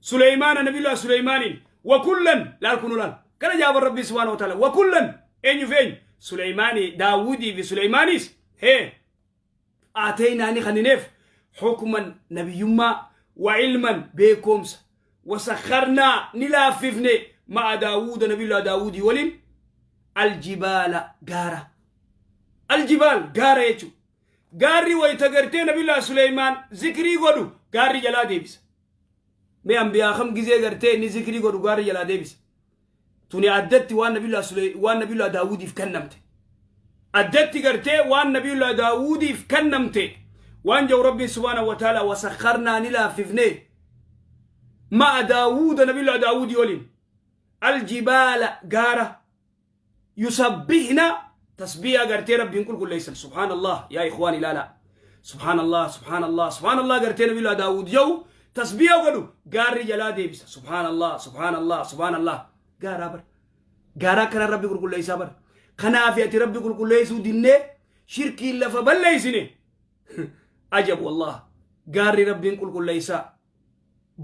Suleymaana Nabiyullah Suleymaaniin wa kullan laal kunu laal kana jaaban Rabbi subhaanahu wa ta'ala wa kullan eenyu fi eenyu Suleymaanii Daawudii fi Suleymaaniis hee aateynaa ni kannineef hukman nabiyyummaa wa ilman beekoomsa wasakharnaa ni laaffifne ma'a Daawuda Nabiyullah Daawudii waliin aljibaala gaara aljibaal gaara jechuudha gaarri wayita gartee Nabiyullah Suleymaan zikrii godhu gaarri jalaa deebisa. Mee ambiyaa kam gizee gartee inni zikrii godhu gaarri jalaa deebisa? Tuni addatti waan nabiyullah Sule waan nabiyullah Daawudiif kennamte. Addatti gartee waan nabiyullah Daawudiif kennamte. Waan jedhu Rabbiin subhaanahu wa ta'ala wasakkarnaa ni laaffifne. Ma'a Daawuda nabiyullah Daawudii waliin. Aljibaala gaara yusabbihna tasbiiha gartee Rabbiin qulqulleessan. Subhaanallah yaa ikhwaan ilaalaa. Subhaanallah subhaanallah subhaanallah gartee nabiyullah Daawud jedhu tasbiiha godhu gaarri jalaa deebisa. Subhaanallah subhaanallah subhaanallah gaaraa bar. Gaaraa kana Rabbi qulqulleessaa bar. Kanaaf ati Rabbi qulqulleessuu dinnee shirkiin lafa balleessine. Ajab wallah gaarri Rabbiin qulqulleessaa.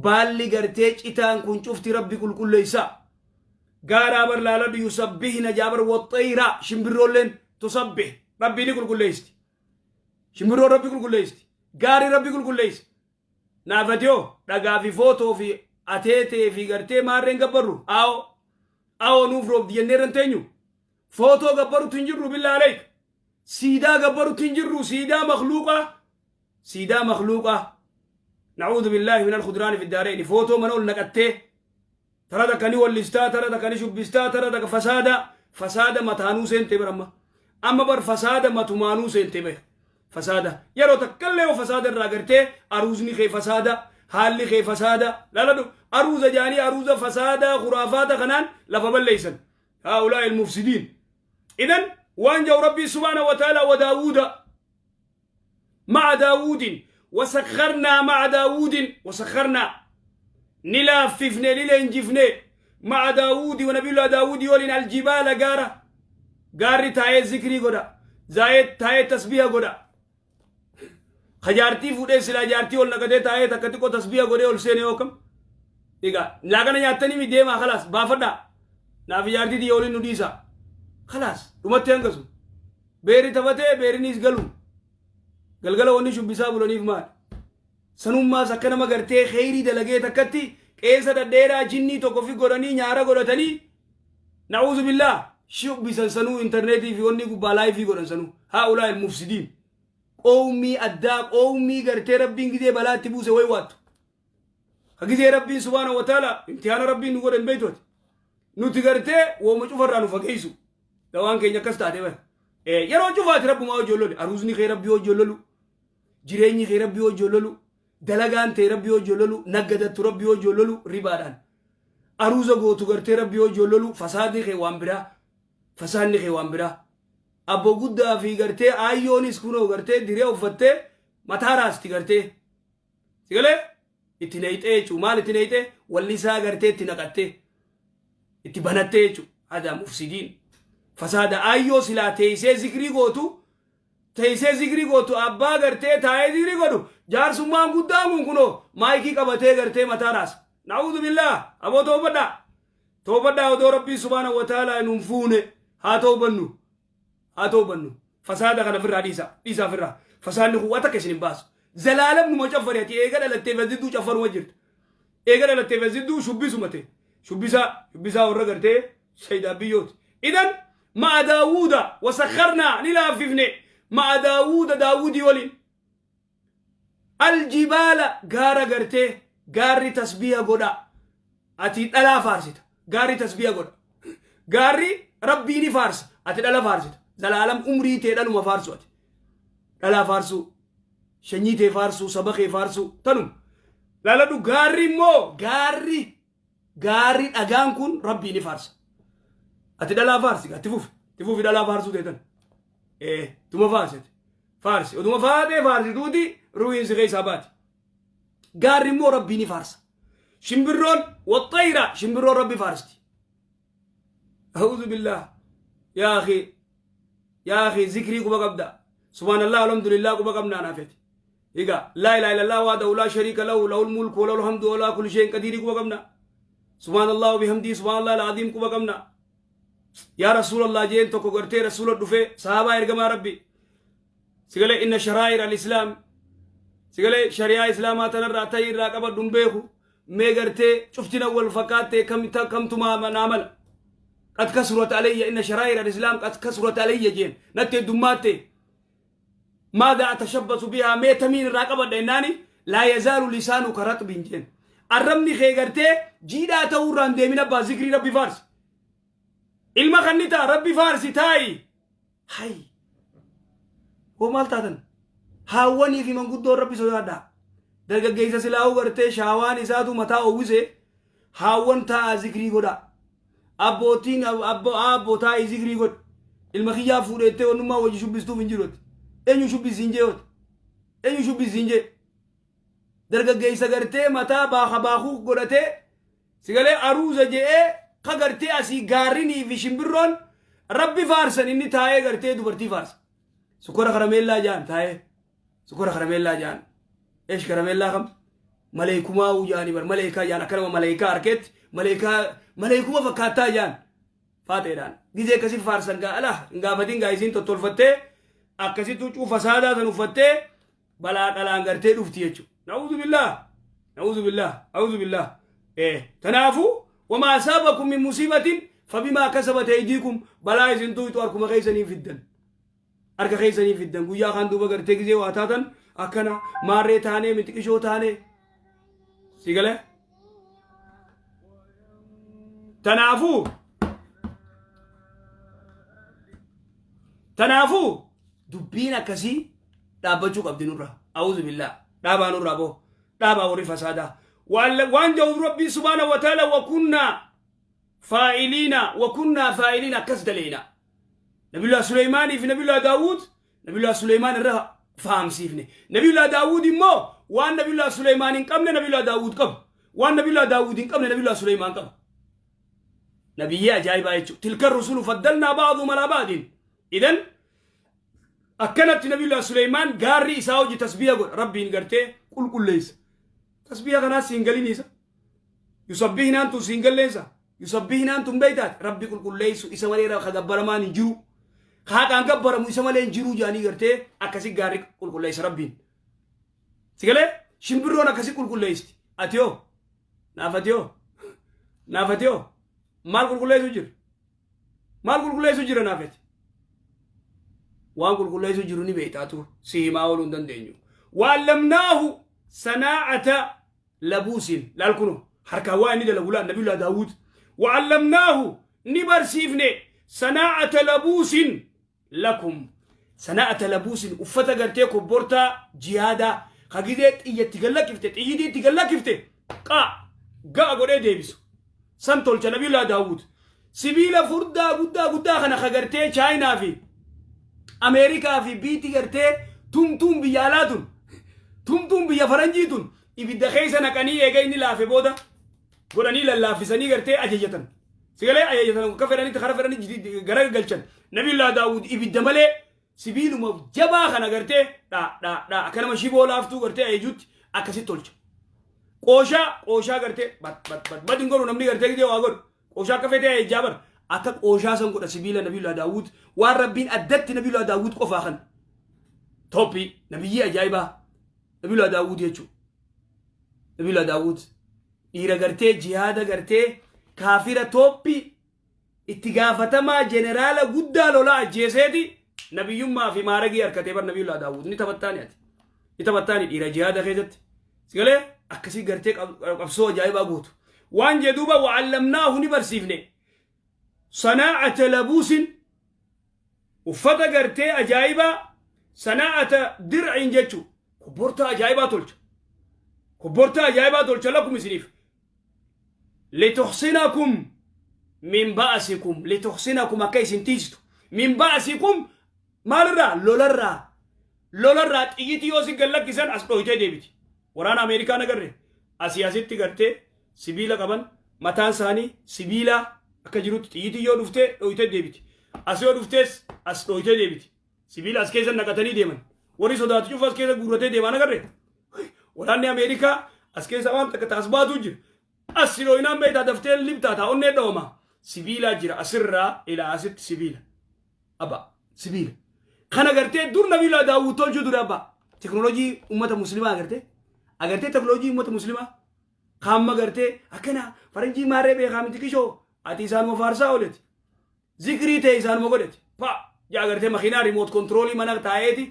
Baalli gartee citaan kun cufti Rabbi qulqulleessaa. Gaaraa bar laaladhu yusabbihna jaabar waxxayra shimbirroolleen tusabbih Rabbii ni qulqulleessitti. Shimbirroon Rabbi qulqulleessitti. Gaarri Rabbi qulqulleessa. Naafatiyoo dhagaa fi footoo fi ateetee fi gartee maarreen gabbarru aawoo aawoo nuuf roobdi jennee irra hin teenyu. Footoo gabbarutti hin jirru billaa aleek. Siidaa gabbarutti hin jirru siidaa makluuqaa. Siidaa makluuqaa. Na'uudhu billaahi minal khudraani fi daareeni. Footoo mana ol naqattee tara takka ni wallistaa tara takka ni shubbistaa tara takka fasaada fasaada mataanuu seente bar amma. Amma bar fasaada matumaanuu seente bar. Fasaada yeroo takkallee yoo fasaada irraa gartee aruuzni kee fasaada haalli kee fasaada laladhu aruuza jaanii aruuza fasaadaa khuraafaata kanaan lafa balleessan. Haa'ulaa ilmufsidiin. Idan waan jedhu Rabbii subhaana wa ta'ala wa Daawuuda ma'a Daawuudin wasakkarnaa ma'a Daawuudin wasakkarnaa ni laaffifne ni leenjifne ma'a Daawuudi wa nabiyullaa Daawuudi waliin aljibaala gaara gaarri taa'ee zikrii godha zaa'ee taa'ee tasbiha godha ka jaartii fuudhee silaa jaartii ol naqatee taa'ee takka xiqqoo tasbiha godhee ol seene yoo kam egaa laaqana nyaattanii mi deemaa kalaas baafadhaa naaf jaartii tiyya waliin nu dhiisaa kalaas dhumatti hangasu beerri taphatee beerrinis galu galgala wanni shubbisaa bulaniif maali sanummaas akka nama gartee kheyrii dalagee takkatti qeensa dhadheeraa jinnii tokko fi godhanii nyaara godhatanii na'uuzu billaah shubbisan sanuu intarneetii fi wanni gubbaa laayifii godhan sanuu haa'ulaa ilmufsidiin qowmii addaa qowmii gartee rabbiin gizee balaa itti buuse way waattu ka gizee rabbiin subhaana wa ta'ala imtihaana rabbiin nu godhe hin beektu ati nuti gartee wooma cufarraa nu fageessu dawaan keenya akkas taate bara yeroo cufaati rabbumaa hojii lolu aruuzni kee rabbii hojii lolu jireenyi kee rabbii hojii lolu dalagaan tee rabbii hojii lolu naggadattu rabbii hojii lolu ribaadhaan aruuza gootu gartee rabbii hojii lolu fasaadni kee waan biraa fasaadni kee waan biraa abbo guddaa fi gartee aayyoonis kunoo gartee diree uffattee mataa raasti gartee sigalee itti neeyxee jechuun maal itti neeyxee wallisaa gartee itti naqattee itti banattee jechuun hadaa mufsidiin fasaada aayyoo silaa teessee zikrii gootu teessee zikrii gootu abbaa gartee taa'ee zikrii godhu jaarsummaan guddaan kun kunoo maayikii qabatee gartee mataa raasa na'uudhu billaah aboo toobadhaa toobadhaa odoo rabbiin subhaana wa ta'ala nun fuune haa toobannu haa toobannu fasaada kana ofirraa dhiisa dhiisa ofirraa fasaadni kun waa takka isin hin baasu zalaalam numa caffari ati eega dhalattee fasidduu caffaruma jirta eega dhalattee fasidduu shubbisuma ta'e shubbisaa shubbisaa warra gartee sayyidaa biyyooti idan ma'a daawuuda wasakkarnaa ni laaffifne ma'a daawuuda daawudii waliin aljibaala gaara gartee gaarri tasbiiha godha ati dhalaa faarsita gaarri tasbiiha godha gaarri rabbii ni faarsa ati dhala faarsita zalaalam umrii tee dhaluma faarsu ati dhalaa faarsuu shanyii tee faarsuu saba kee faarsuu tanuma laaladhu gaarri immoo gaarri gaarri dhagaan kun rabbii ni faarsa ati dhalaa faarsi itti fufi itti fufi dhalaa faarsuu teetan ee tuma faarsite faarsi oduma faatee faarsituuti ruhiin si keessaa baati gaarri immoo rabbii ni faarsa shimbirroon waxxayra shimbirroon rabbi faarsti a'uudhu billaah yaa akhi yaa akhi zikrii quba qabda subhaanallah alhamdulillah quba qabnaa naafeti egaa laa ilaaha illallah wahdahu laa shariika lahu lahul mulku wa lahul hamdu wa alaa kulli shay'in qadiirii quba qabna subhaanallah wa bihamdii subhaanallah al-aziim quba qabna yaa rasuulallah jeen tokko gartee rasuula dhufee sahaabaa ergamaa rabbi sigalee inna sharaa'ir al-islaam sigalee shari'aa islaamaa tanarraa ta'ii irraa qabadhu hin beeku mee gartee cuftina wal fakkaatte kamtu naa mala qad kasurat alayya inna sharaa'ir al-islaam qad kasurat alayya jeen natti heddummaatte maadha atashabbasu bihaa mee tamiin irraa qabadha jennaani laa yazaalu lisaanuka raxbin jeen Arrabni kee gartee jiidhaa ta'uu irraa hin deemin abbaa zikrii rabbi faarsi. Ilma kan ni ta'a rabbi faarsi taa'i. Hay. Hoo maal taatan? Haawwanii fi manguddoon rabbi sodaadhaa. Dargaggeessa silaa'uu gartee shaawaan isaatu mataa uwwise haawwan taa'aa zikrii godhaa. Abbootiin abboo taa'ii zikrii godhi. Ilma kiyyaa fuudheettee wannummaa wajji shubbistuuf hin jiru. Eenyu shubbisiin jee hooti? Eenyu shubbisiin jee? Dargaggeessa gartee mataa baaka baakuu godhatee sigalee aruuza je'ee ka gartee asii gaarrinii fi shimbirroon rabbi faarsan inni taa'ee gartee dubartii faarsa. Sukkora karameellaa ja'an taa'ee. Sukkora karameellaa ja'an. Eesh karameellaa kam? Maleekumaa jaanii bar maleekaa ja'an akka nama maleekaa harkeetti maleekaa maleekuma fakkaattaa ja'an. Faaxeedhaan. Gizee akkasii faarsan gaa ala hin gaafatin gaa isiin tottolfattee akkasitti huccuu fasaadaa san uffattee balaa dhalaan gartee dhufti jechuudha. Na'uuzu billaah. Na'uuzu billaah. A'uuzu billaah. Tanaafuu wamaa asaabakum min musiibatin fabimaa kasabat aydiikum balaa isin tuytu harkuma keessanii fiddan. Harka keessanii fiddan guyyaa kaan duuba gartee gizee waa taatan akkana maarree taanee mitiqishoo taanee. Si galee? Tanaafuu dubbiin akkasii dhaabbachuu qabdi nurra. A'uuzu billaah. Dhaabaa nurraa boo. Dhaabaa warri fasaadaa. Waan jedhu Rabbiin subhaana wa ta'ala wakunnaa faa'iliina wakunnaa faa'iliina akkas daleena. Nabiyullah Suleymaanii fi Nabiyullah Daawud Nabiyullah Suleymaan irra fahamsiifne. Nabiyullah Daawud immoo waan Nabiyullah Suleymaan hin qabne Nabiyullah Daawud qabu. Waan Nabiyullah Daawud hin qabne Nabiyullah Suleymaan qaba. Nabiyyee ajaa'ibaa jechuudha. Tilka rusulu faddalnaa ba'dhum alaa ba'din. Idan akkanatti Nabiyullah Suleymaan gaarri isaa hojii tasbiya godha. Rabbiin gartee qulqulleessa. Tasbiya kanaas siin galiniisa. Yusabbihnaan tun siin galleensa. Yusabbihnaan tun beeytaati. Rabbi qulqulleessu isa malee ka gabbaramaan hin jiru. Ka haqaan gabbaramu isa malee hin jiru jedhanii gartee akkasi gaarri qulqulleessa Rabbiin. Si galee shimbirroon akkasi qulqulleessiti. Ati hoo? Naaf ati hoo? Naaf ati hoo? Maal qulqulleessu jira? Maal qulqulleessu jira naaf ati? Waan qulqulleessu jiru ni beektaatu si himaa ooluu hin dandeenyu. Waallamnaahu sanaa'ata labuusin laal kuno harkaan waa inni dalagu laal nabiyullah Daawud. Waallamnaahu ni barsiifne sanaa'ata labuusin lakum sanaa'ata labuusin uffata gartee kobbortaa jihaadaa ka gizee xiyyatti gallakkifte xiyyitii itti gallakkifte qaa ga'a godhee deebisu san tolcha nabiyullah Daawud. Sibiila furdaa guddaa guddaa kana ka gartee Chaayinaa fi Ameerikaa fi biitti gartee tumtuun biyya alaa tun tumtuun biyya faranjii tun ibidda keessa naqanii eega inni laafe booda godhanii lallaaffisanii gartee ajajatan. Sigalee ajajatan akka fedhanitti kara fedhanii gara galchan. Nabiyullah Daawud ibidda malee sibiiluma jabaa kana gartee dhaa dhaa dhaa akka nama shiboo laaftuu gartee ajajutti akkasitti tolcha. Qooshaa qooshaa gartee bat bat bat bat hin godhu namni gartee gidee waa godhu. Qooshaa akka fedhee ajajaa bar akka qooshaa san godha sibiila Nabiyullah Daawud waan Rabbiin addatti Nabiyullah Daawud qofaa kan. Toppii nabiyyii ajaa'ibaa Nabiyullah Daawud jechuudha. Nabiyullah Daawud dhiira gartee jihaada gartee kaafira toppii itti gaafatamaa jeneraala guddaa lolaa ajjeeseeti nabiyyummaa fi maaragii harkatee bar Nabiyullah Daawud ni taphattaani ati. Ni taphattaani dhiira jihaada keessatti. Sigalee akkasii gartee qabsoo ajaa'ibaa gootu. Waan jedhuuba wa'allamnaahu ni barsiifne. Sanaa'ata labuusin uffata gartee ajaa'ibaa sanaa'ata dir'iin jechuu kobbortaa ajaa'ibaa tolcha. Kobbortaa ajaa'ibaa tolcha lakum isiniif. Lituxsinakum min ba'asikum lituxsinakum akka isin tiistu min ba'asikum maalirraa lolarraa lolarraa xiyyitii yoo si gallakkisan as dhoytee deebiti. Waraana Ameerikaa nagarre asii asitti gartee sibiila qaban mataan isaanii sibiila akka jirutti xiyyitii yoo dhuftee dhoytee deebiti. As yoo dhuftees as dhoytee deebiti. Sibiila as keessa naqatanii deeman. Warri sodaatu cufa as keessa guurratee deemaa nagarre. Waraanni Ameerikaa as keessa waan takka taas baatu jira. As si dhooyinaan beektaa daftee libtaa taa onnee dhooma. Sibiilaa jira asirraa ilaa asitti sibiila. Abba sibiila. Kana gartee dur Nabiilaa Daawud tolchuu ture abba. Teknoolojii uummata muslimaa agartee. Agartee teknoolojii uummata muslimaa. Kaamma gartee akkana faranjii maarree beekaa miti kishoo ati isaanuma faarsaa ooleti. Zikrii ta'e isaanuma godheti. Pa jaa agartee makiinaa remote control mana taa'eeti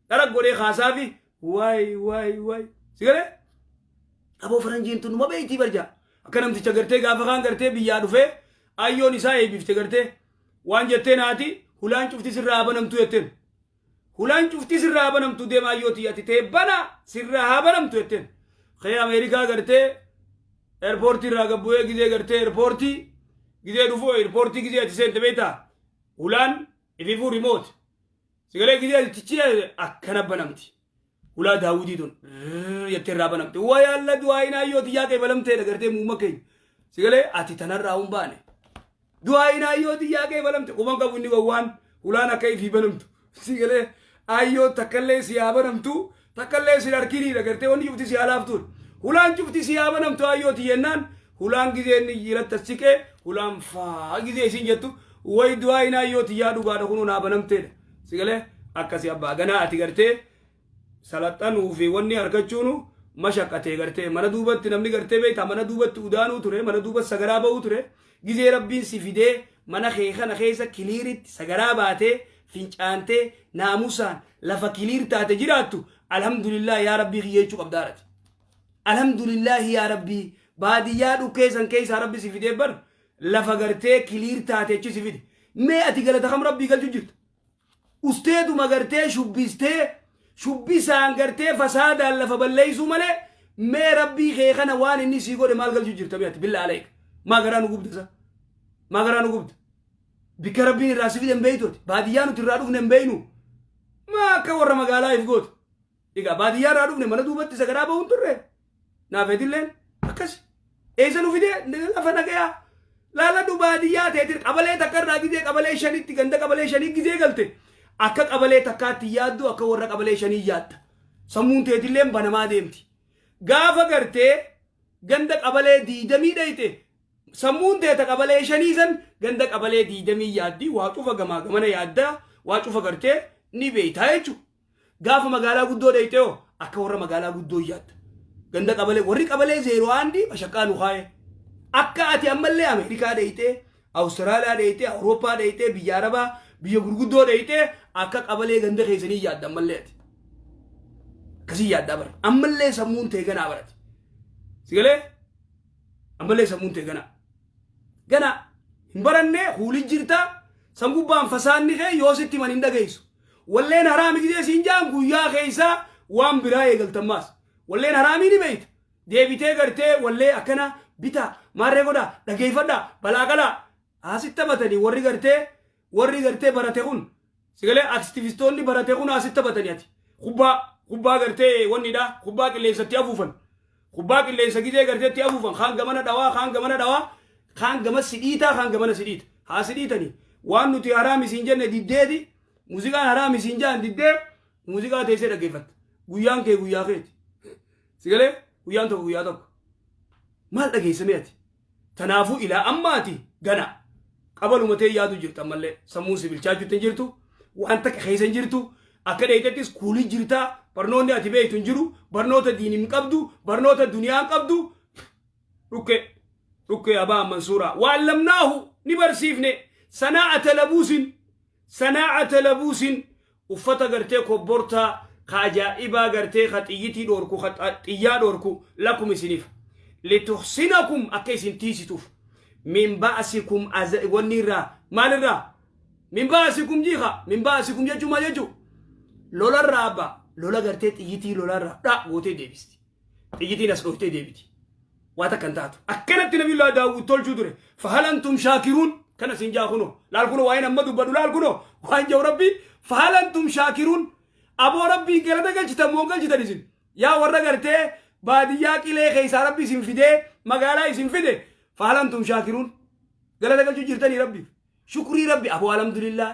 dhara godhee kaasaafi waay waay waay. Si galee? Aboo faranjiin tun numa beeytii barjaa. Akka namticha gartee gaafa kaan gartee biyyaa dhufee ayyoon isaa eebbifte gartee waan jetteen haati hulaan cufti sirraa haa banamtu jetteen. Hulaan cufti sirraa haa banamtu deema ayyoo tiyya ati tee bana sirraa haa banamtu jetteen. Kee Ameerikaa gartee eerpoortii irraa gabbu'ee gizee gartee eerpoortii gizee dhufu eerpoortii gizee ati seente beektaa hulaan ififuu rimoot. Sigalee gizee ati tichi akkana banamti. Hulaa daawwitii tun jettee irraa banamte. Waa yaalla du'aayin ayyoo tiyyaa qeebalamteedha gartee muuma keenya. Sigalee ati tanarraa hin baane. Du'aayin ayyoo tiyyaa qeebalamte. Quban qabu inni gowwaan hulaan akka ifii banamtu. Sigalee ayyoo takkallee si haa banamtu takkallee si harkiniidha gartee wanni cufti si haa laaftuudha. Hulaan cufti si haa banamtu ayyoo tiyyennaan hulaan gizee inni jiratti as siqee hulaan faa gizee isin jettu way du'aayin ayyoo tiyyaa dhugaadha kunoo naa banamteedha. Sigalee akkasi abbaa ganaa ati gartee salaxanuu fi wanni argachuunu mashaqqatee gartee mana duubatti namni gartee beektaa mana duubatti udaanuu ture mana duubatti sagaraa ba'uu ture gizee rabbiin si fidee mana kee kana keessa kiliiritti sagaraa baatee fincaantee naamusaan lafa kiliir taate jiraattu alhamdulillah yaa rabbii kiyya jechuu qabdaarati. Alhamdulillah yaa rabbii baadiyyaa dhukkee san keessaa rabbi si fidee bar lafa gartee kiliir taate achi si fide mee ati galata kam rabbii galchu jirta. Usteetuma gartee shubbistee shubbisaan gartee fasaadaan lafa balleessuu malee mee rabbii kee kana waan inni sii godhe maal galchuu jirta mee ati billaa aleek maa garaa nu gubda sa maa garaa nu gubda bikka rabbiin irraa si fide hin beeytu ati baadiyyaa nuti irraa dhufne hin beeynu maa akka warra magaalaa if goota Egaa baadiyyaa irraa dhufne mana duubatti sagaraa bahuun turre. Naaf eetilleen akkas. Eessa nu fidee lafa nagayaa. Laaladhu baadiyyaa teetir qabalee takka irraa gizee qabalee shanitti ganda qabalee shanii gizee galte akka qabalee takkaatti yaaddu akka warra qabalee shanii yaadda. Sammuun teetilleen banamaa deemti. Gaafa gartee ganda qabalee diidamii dhayxe sammuun teeta qabalee shanii san ganda qabalee diidamii yaaddi waa cufa gamaa gamana yaadda waa cufa gartee ni beeytaa jechuudha. Gaafa magaalaa guddoo dhayxe hoo akka warra magaalaa guddoo yaadda. Ganda qabalee warri qabalee zeeroo aandii mashaqqaa nu kaaye. Akka ati ammallee Ameerikaa dhayxee, Awustiraaliyaa dhayxee, Awurooppaa dhayxee, biyya Arabaa, biyya gurguddoo dhayxee akka qabalee ganda keessanii yaadda ammallee ati. Akkasii yaaddaa bara. Ammallee sammuun tee ganaa barati. Sigalee? Ammallee sammuun tee ganaa. Ganaa. Hin barannee huulii jirtaa san gubbaan fasaanni kee yoo sitti himan hin dhageessu. Walleen haraami gizee siin jaan guyyaa keessaa waan biraa eegaltan maas. Walleen haraamii ni beeyta. Deebitee gartee wallee akkana bitaa maarree godhaa dhageeffadhaa balaa qalaa asitti taphatanii warri gartee warri gartee barate kun sigalee aktivistoonni barate kun asitti taphatanii ati kubbaa kubbaa gartee wannidha kubbaa qilleensatti afuufan kubbaa qilleensa gizee garteetti afuufan kaan gamana dhawaa kaan gamana dhawaa kaan gama si dhiitaa kaan gamana si dhiita haa si dhiitanii waan nuti haraam isiin jenne diddeeti muuziqaan haraam isiin jaan diddee muuziqaa teessee dhaggeeffatta guyyaan kee guyyaa keeti sigalee guyyaan tokko guyyaa tokko maal dhageessamee ati tanaafuu ilaa ammaati gana qabaluma tee yaadu jirta ammallee sammuun si bilchaachuutti hin jirtu waan takka keessa hin jirtu akka dheeytettis kuulii jirtaa barnoonni ati beektu hin jiru barnoota diin hin qabdu barnoota duniyaa hin qabdu dhukke dhukke abaa mansuuraa waan lamnaahu ni barsiifne sanaa'ata labuusin sanaa'ata labuusin uffata gartee kobbortaa ka ajaa'ibaa gartee ka xiyyitii dhoorku ka xiyyaa dhoorku lakum isiniif lituhsinakum akka isin tiisituuf min ba'sikum wanni irraa maalirraa min ba'sikum jiika min ba'sikum jechuun maal jechuu lolarraa abbaa lola gartee xiyyitii lolarraa dha gootee deebisti xiyyitiin as dhooftee deebiti waa takka hin taatu akkanatti nabiyullaa daawwit tolchuu ture fahal antum shaakiruun kana siin jaa kunoo laal kunoo waa'een amma dubbadhu laal kunoo waan jau rabbii fahal antum shaakiruun aboo rabbiin galata galchitan moo hin galchitan isin yaa warra gartee baadiyyaa qilee keessaa rabbi isin fidee magaalaa isin fide fahal antum shaakiruun galata galchuu jirtanii rabbiif Shukrii rabbi aboo alhamdulillah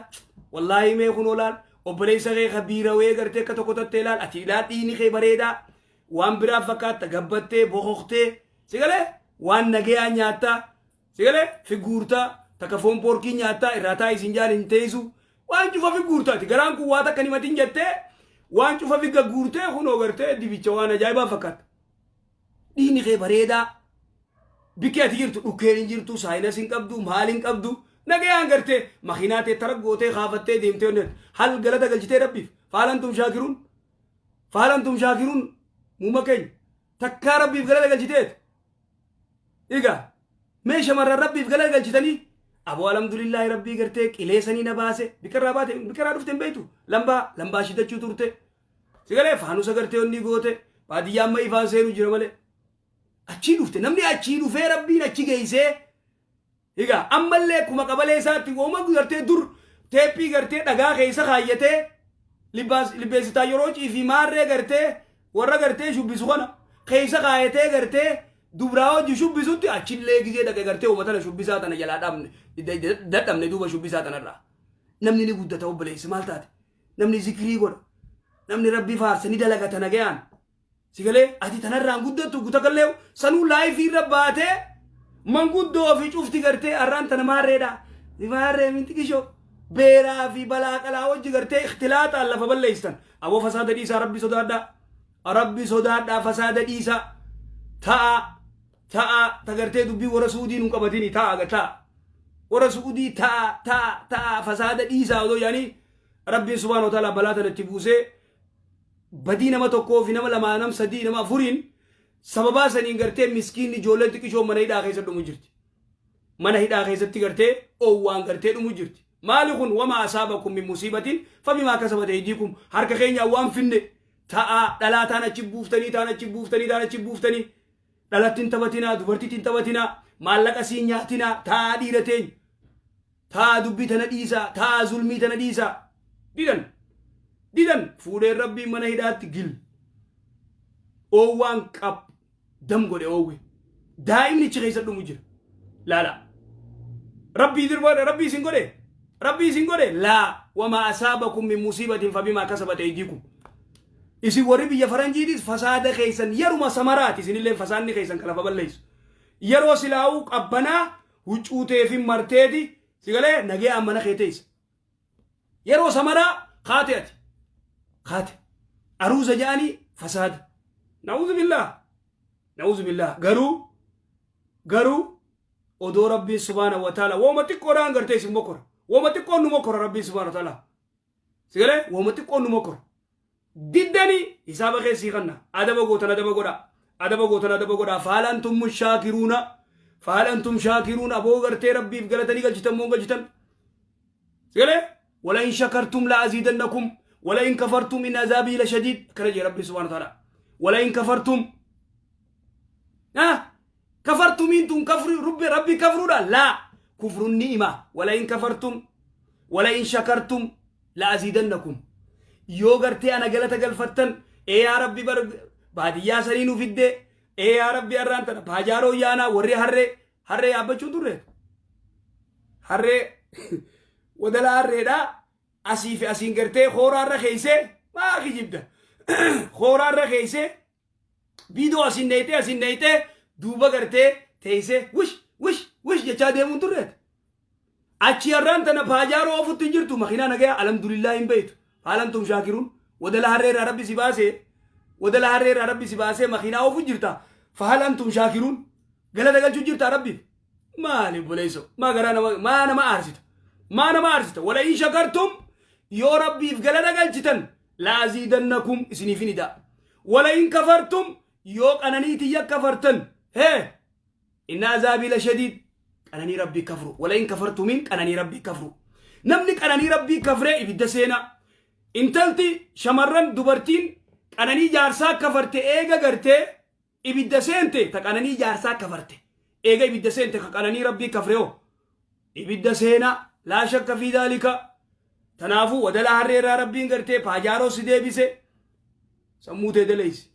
wallaahi mee kunoo laal obboleessa kee ka biirawee gartee akka tokko tattee laal ati laal dhiini kee bareedaa waan biraa fakkaatta gabbattee bokoktee si galee waan nagayaa nyaattaa si galee figuurtaa takka foon poorkii nyaattaa irraa taa'ii siin jaan hin teessu waan cufa figuurtaati garaan kun waa takka himatin jettee waan cufa fi gagguurtee kunoo gartee dibicha waan ajaa'ibaa fakkaata Dhiigni kee bareedaa. Bikki ati jirtu dhukkeen hin jirtu, saayinas hin qabdu, maal hin qabdu. Nagayaan gartee makiinaa tee tara gootee kaafattee deemtee onneet. Hal galata galchitee rabbiif. Faalantum shaakiruun. Faalantum shaakiruun. Muuma keenya. Takkaa Rabbiif galata galchiteet? Egaa mee shamarran Rabbiif galata galchitanii? Aboo alhamdulillaahi, Rabbii gartee qileessanii na baase. Biqirraa baate, biqirraa dhufte hin beektu. Lambaa lambaa shidachuu turte. Sigalee faanusa gartee onni goote, baadiyyaa amma ifaan seenu jira malee. Achii dhufte, namni achii dhufee Rabbiin achi geessee. Egaa ammallee akkuma qabalee isaatti wooma gartee dur teephii gartee dhagaa keessa kaayyatee libbeessitaa yeroo ciifii maarree gartee warra gartee shubbisu kana keessa kaayatee gartee dubraa hojii shubbisutti achillee gizee dhaqe gartee uummata tana shubbisaa tana jalaa dhabne dadhabne. Duuba shubbisaa tanarraa namni ni guddata. Obboleessi, maal taate? Namni zikrii godha, namni Rabbi faarsa, ni dalagata nagayaan. Sigalee ati tanarraan guddattu gutakallee sanuu live irra baatee manguddoo fi cufti gartee har'aan tana maarreedha. Maarree mintiqishoo beeraa fi balaa qalaa wajji gartee ikhtilaaxaan lafa balleessitan. Aboo, fasaada dhiisaa, Rabbi sodaadhaa. Rabbi sodaadhaa, fasaada dhiisaa. Ta'a ta'a ta gartee dubbii warra Suudii nun qabatini, ta'a ta'a. Warra Suudii ta'a ta'a ta'a, fasaada dhiisaa odoo yaanii Rabbiin subhaanahu wa ta'ala balaa tana itti buusee, badii nama tokkoo fi nama lamaa, nama sadii, nama afuriin sababaa saniin gartee miskiinni ijoolleen xiqqishoon mana hidhaa keessa dhumu jirti. Mana hidhaa keessatti gartee oowwaan gartee dhumu jirti. Maali kun? وما أصابكم من مصيبة فبما كسبت أيديكم. Harka keenyaan waan finne. Ta'a, dhalaa taan achi buuftanii, taan achi buuftanii, taan achi buuftanii, dhalattiin taphatinaa, dubartittiin taphatinaa, maallaqa siin nyaatinaa. Ta'a, dhiira teenya. Ta'a, dubbii tana dhiisaa, ta'a, zulmii tana dhiisaa. Didan didan, fuudheen Rabbiin mana hidhaatti gil oowwaan qab dam godhe, oowwe daa'imni achi keessa dhumu jira. Laala, Rabbii dirba, Rabbii isin godhe, Rabbii isin godhe laa. وما أصابكم من مصيبة فبما كسبت أيديكم. Isin warri biyya faranjiitis fasaada keessan yeruma samaraati, isinillee fasaanni keessan kan lafa balleessu. Yeroo silaa'uu qabbanaa huccuutee fi marteeti sigalee nagee mana kee teessa. Yeroo samaraa kaate, ati kaate aruuza jedhanii fasaada. نعوذ بالله، نعوذ بالله. Garuu odoo Rabbiin سبحانه وتعالى wooma xiqqoodhaan gartee isin mokora, wooma xiqqoon nu mokora Rabbiin سبحانه وتعالى, sigalee wooma xiqqoon nu mokora. Diddanii hisaaba keessii kanna. Adaba gootan, adaba godha, adaba gootan, adaba godha. فهل أنتم شاكرون؟ فهل أنتم شاكرون؟ Aboo, gartee Rabbiif galatanii galchitan moo galchitan? Sigalee ولئن شكرتم لأزيدنكم ولئن كفرتم إن عذابي لشديد kana jee Rabbi سبحانه وتعالى. ولئن كفرتم, ah كفرتم tun kafri rubbi Rabbi kafruudha لا كفر النعمة. ولئن كفرتم ولئن شكرتم لأزيدنكم. Yoo gartee ana galata galfattan, ee yaa Rabbi, bar baadiyyaa sanii nu fidde, ee yaa Rabbi, har'aan tana paajaaroo yaanaa warri harree harree yaabbachuun turre, harree wadala harreedha asii fi asiin gartee kooraarra keeysee, maa kijibda, kooraarra keeysee biidoo asiin neeyxee, asiin neeyxee, duuba gartee teeysee wish wish wish jechaa deemuun turreet. Achi har'aan tana paajaaroo ofutti hin jirtu, makiinaa nagaya, alhamdulillah, hin beeytu. فهل أنتم شاكرون؟ Wadala harree irraa Rabbi si baasee, wadala harree irraa Rabbi si baasee makiinaa ofu jirta. فهل أنتم شاكرون؟ Galata galchuu jirta Rabbiif? Maali obboleesso, maa garaa nama, maa nama aarsita, maa nama aarsita? ولئن شكرتم, yoo Rabbiif galata galchitan, لأزيدنكم, isiniif hin ida'a. ولئن كفرتم, yoo qananii tiyya kafartan, hee إن عذابي لشديد. Qananii Rabbii kafru, ولئن كفرتم iin qananii Rabbii kafru. Namni qananii Rabbii kafree ibidda seenaa. Intalti shamarran dubartiin qananii jaarsaa kafarte eega gartee ibidda seente, ta qananii jaarsaa kafarte eega ibidda seente, ka qananii Rabbii kafre hoo ibidda seenaa, لا شك في ذلك. Tanaafuu wadala harree irraa Rabbiin gartee paajaaroo si deebise, sammuu tee daleeysi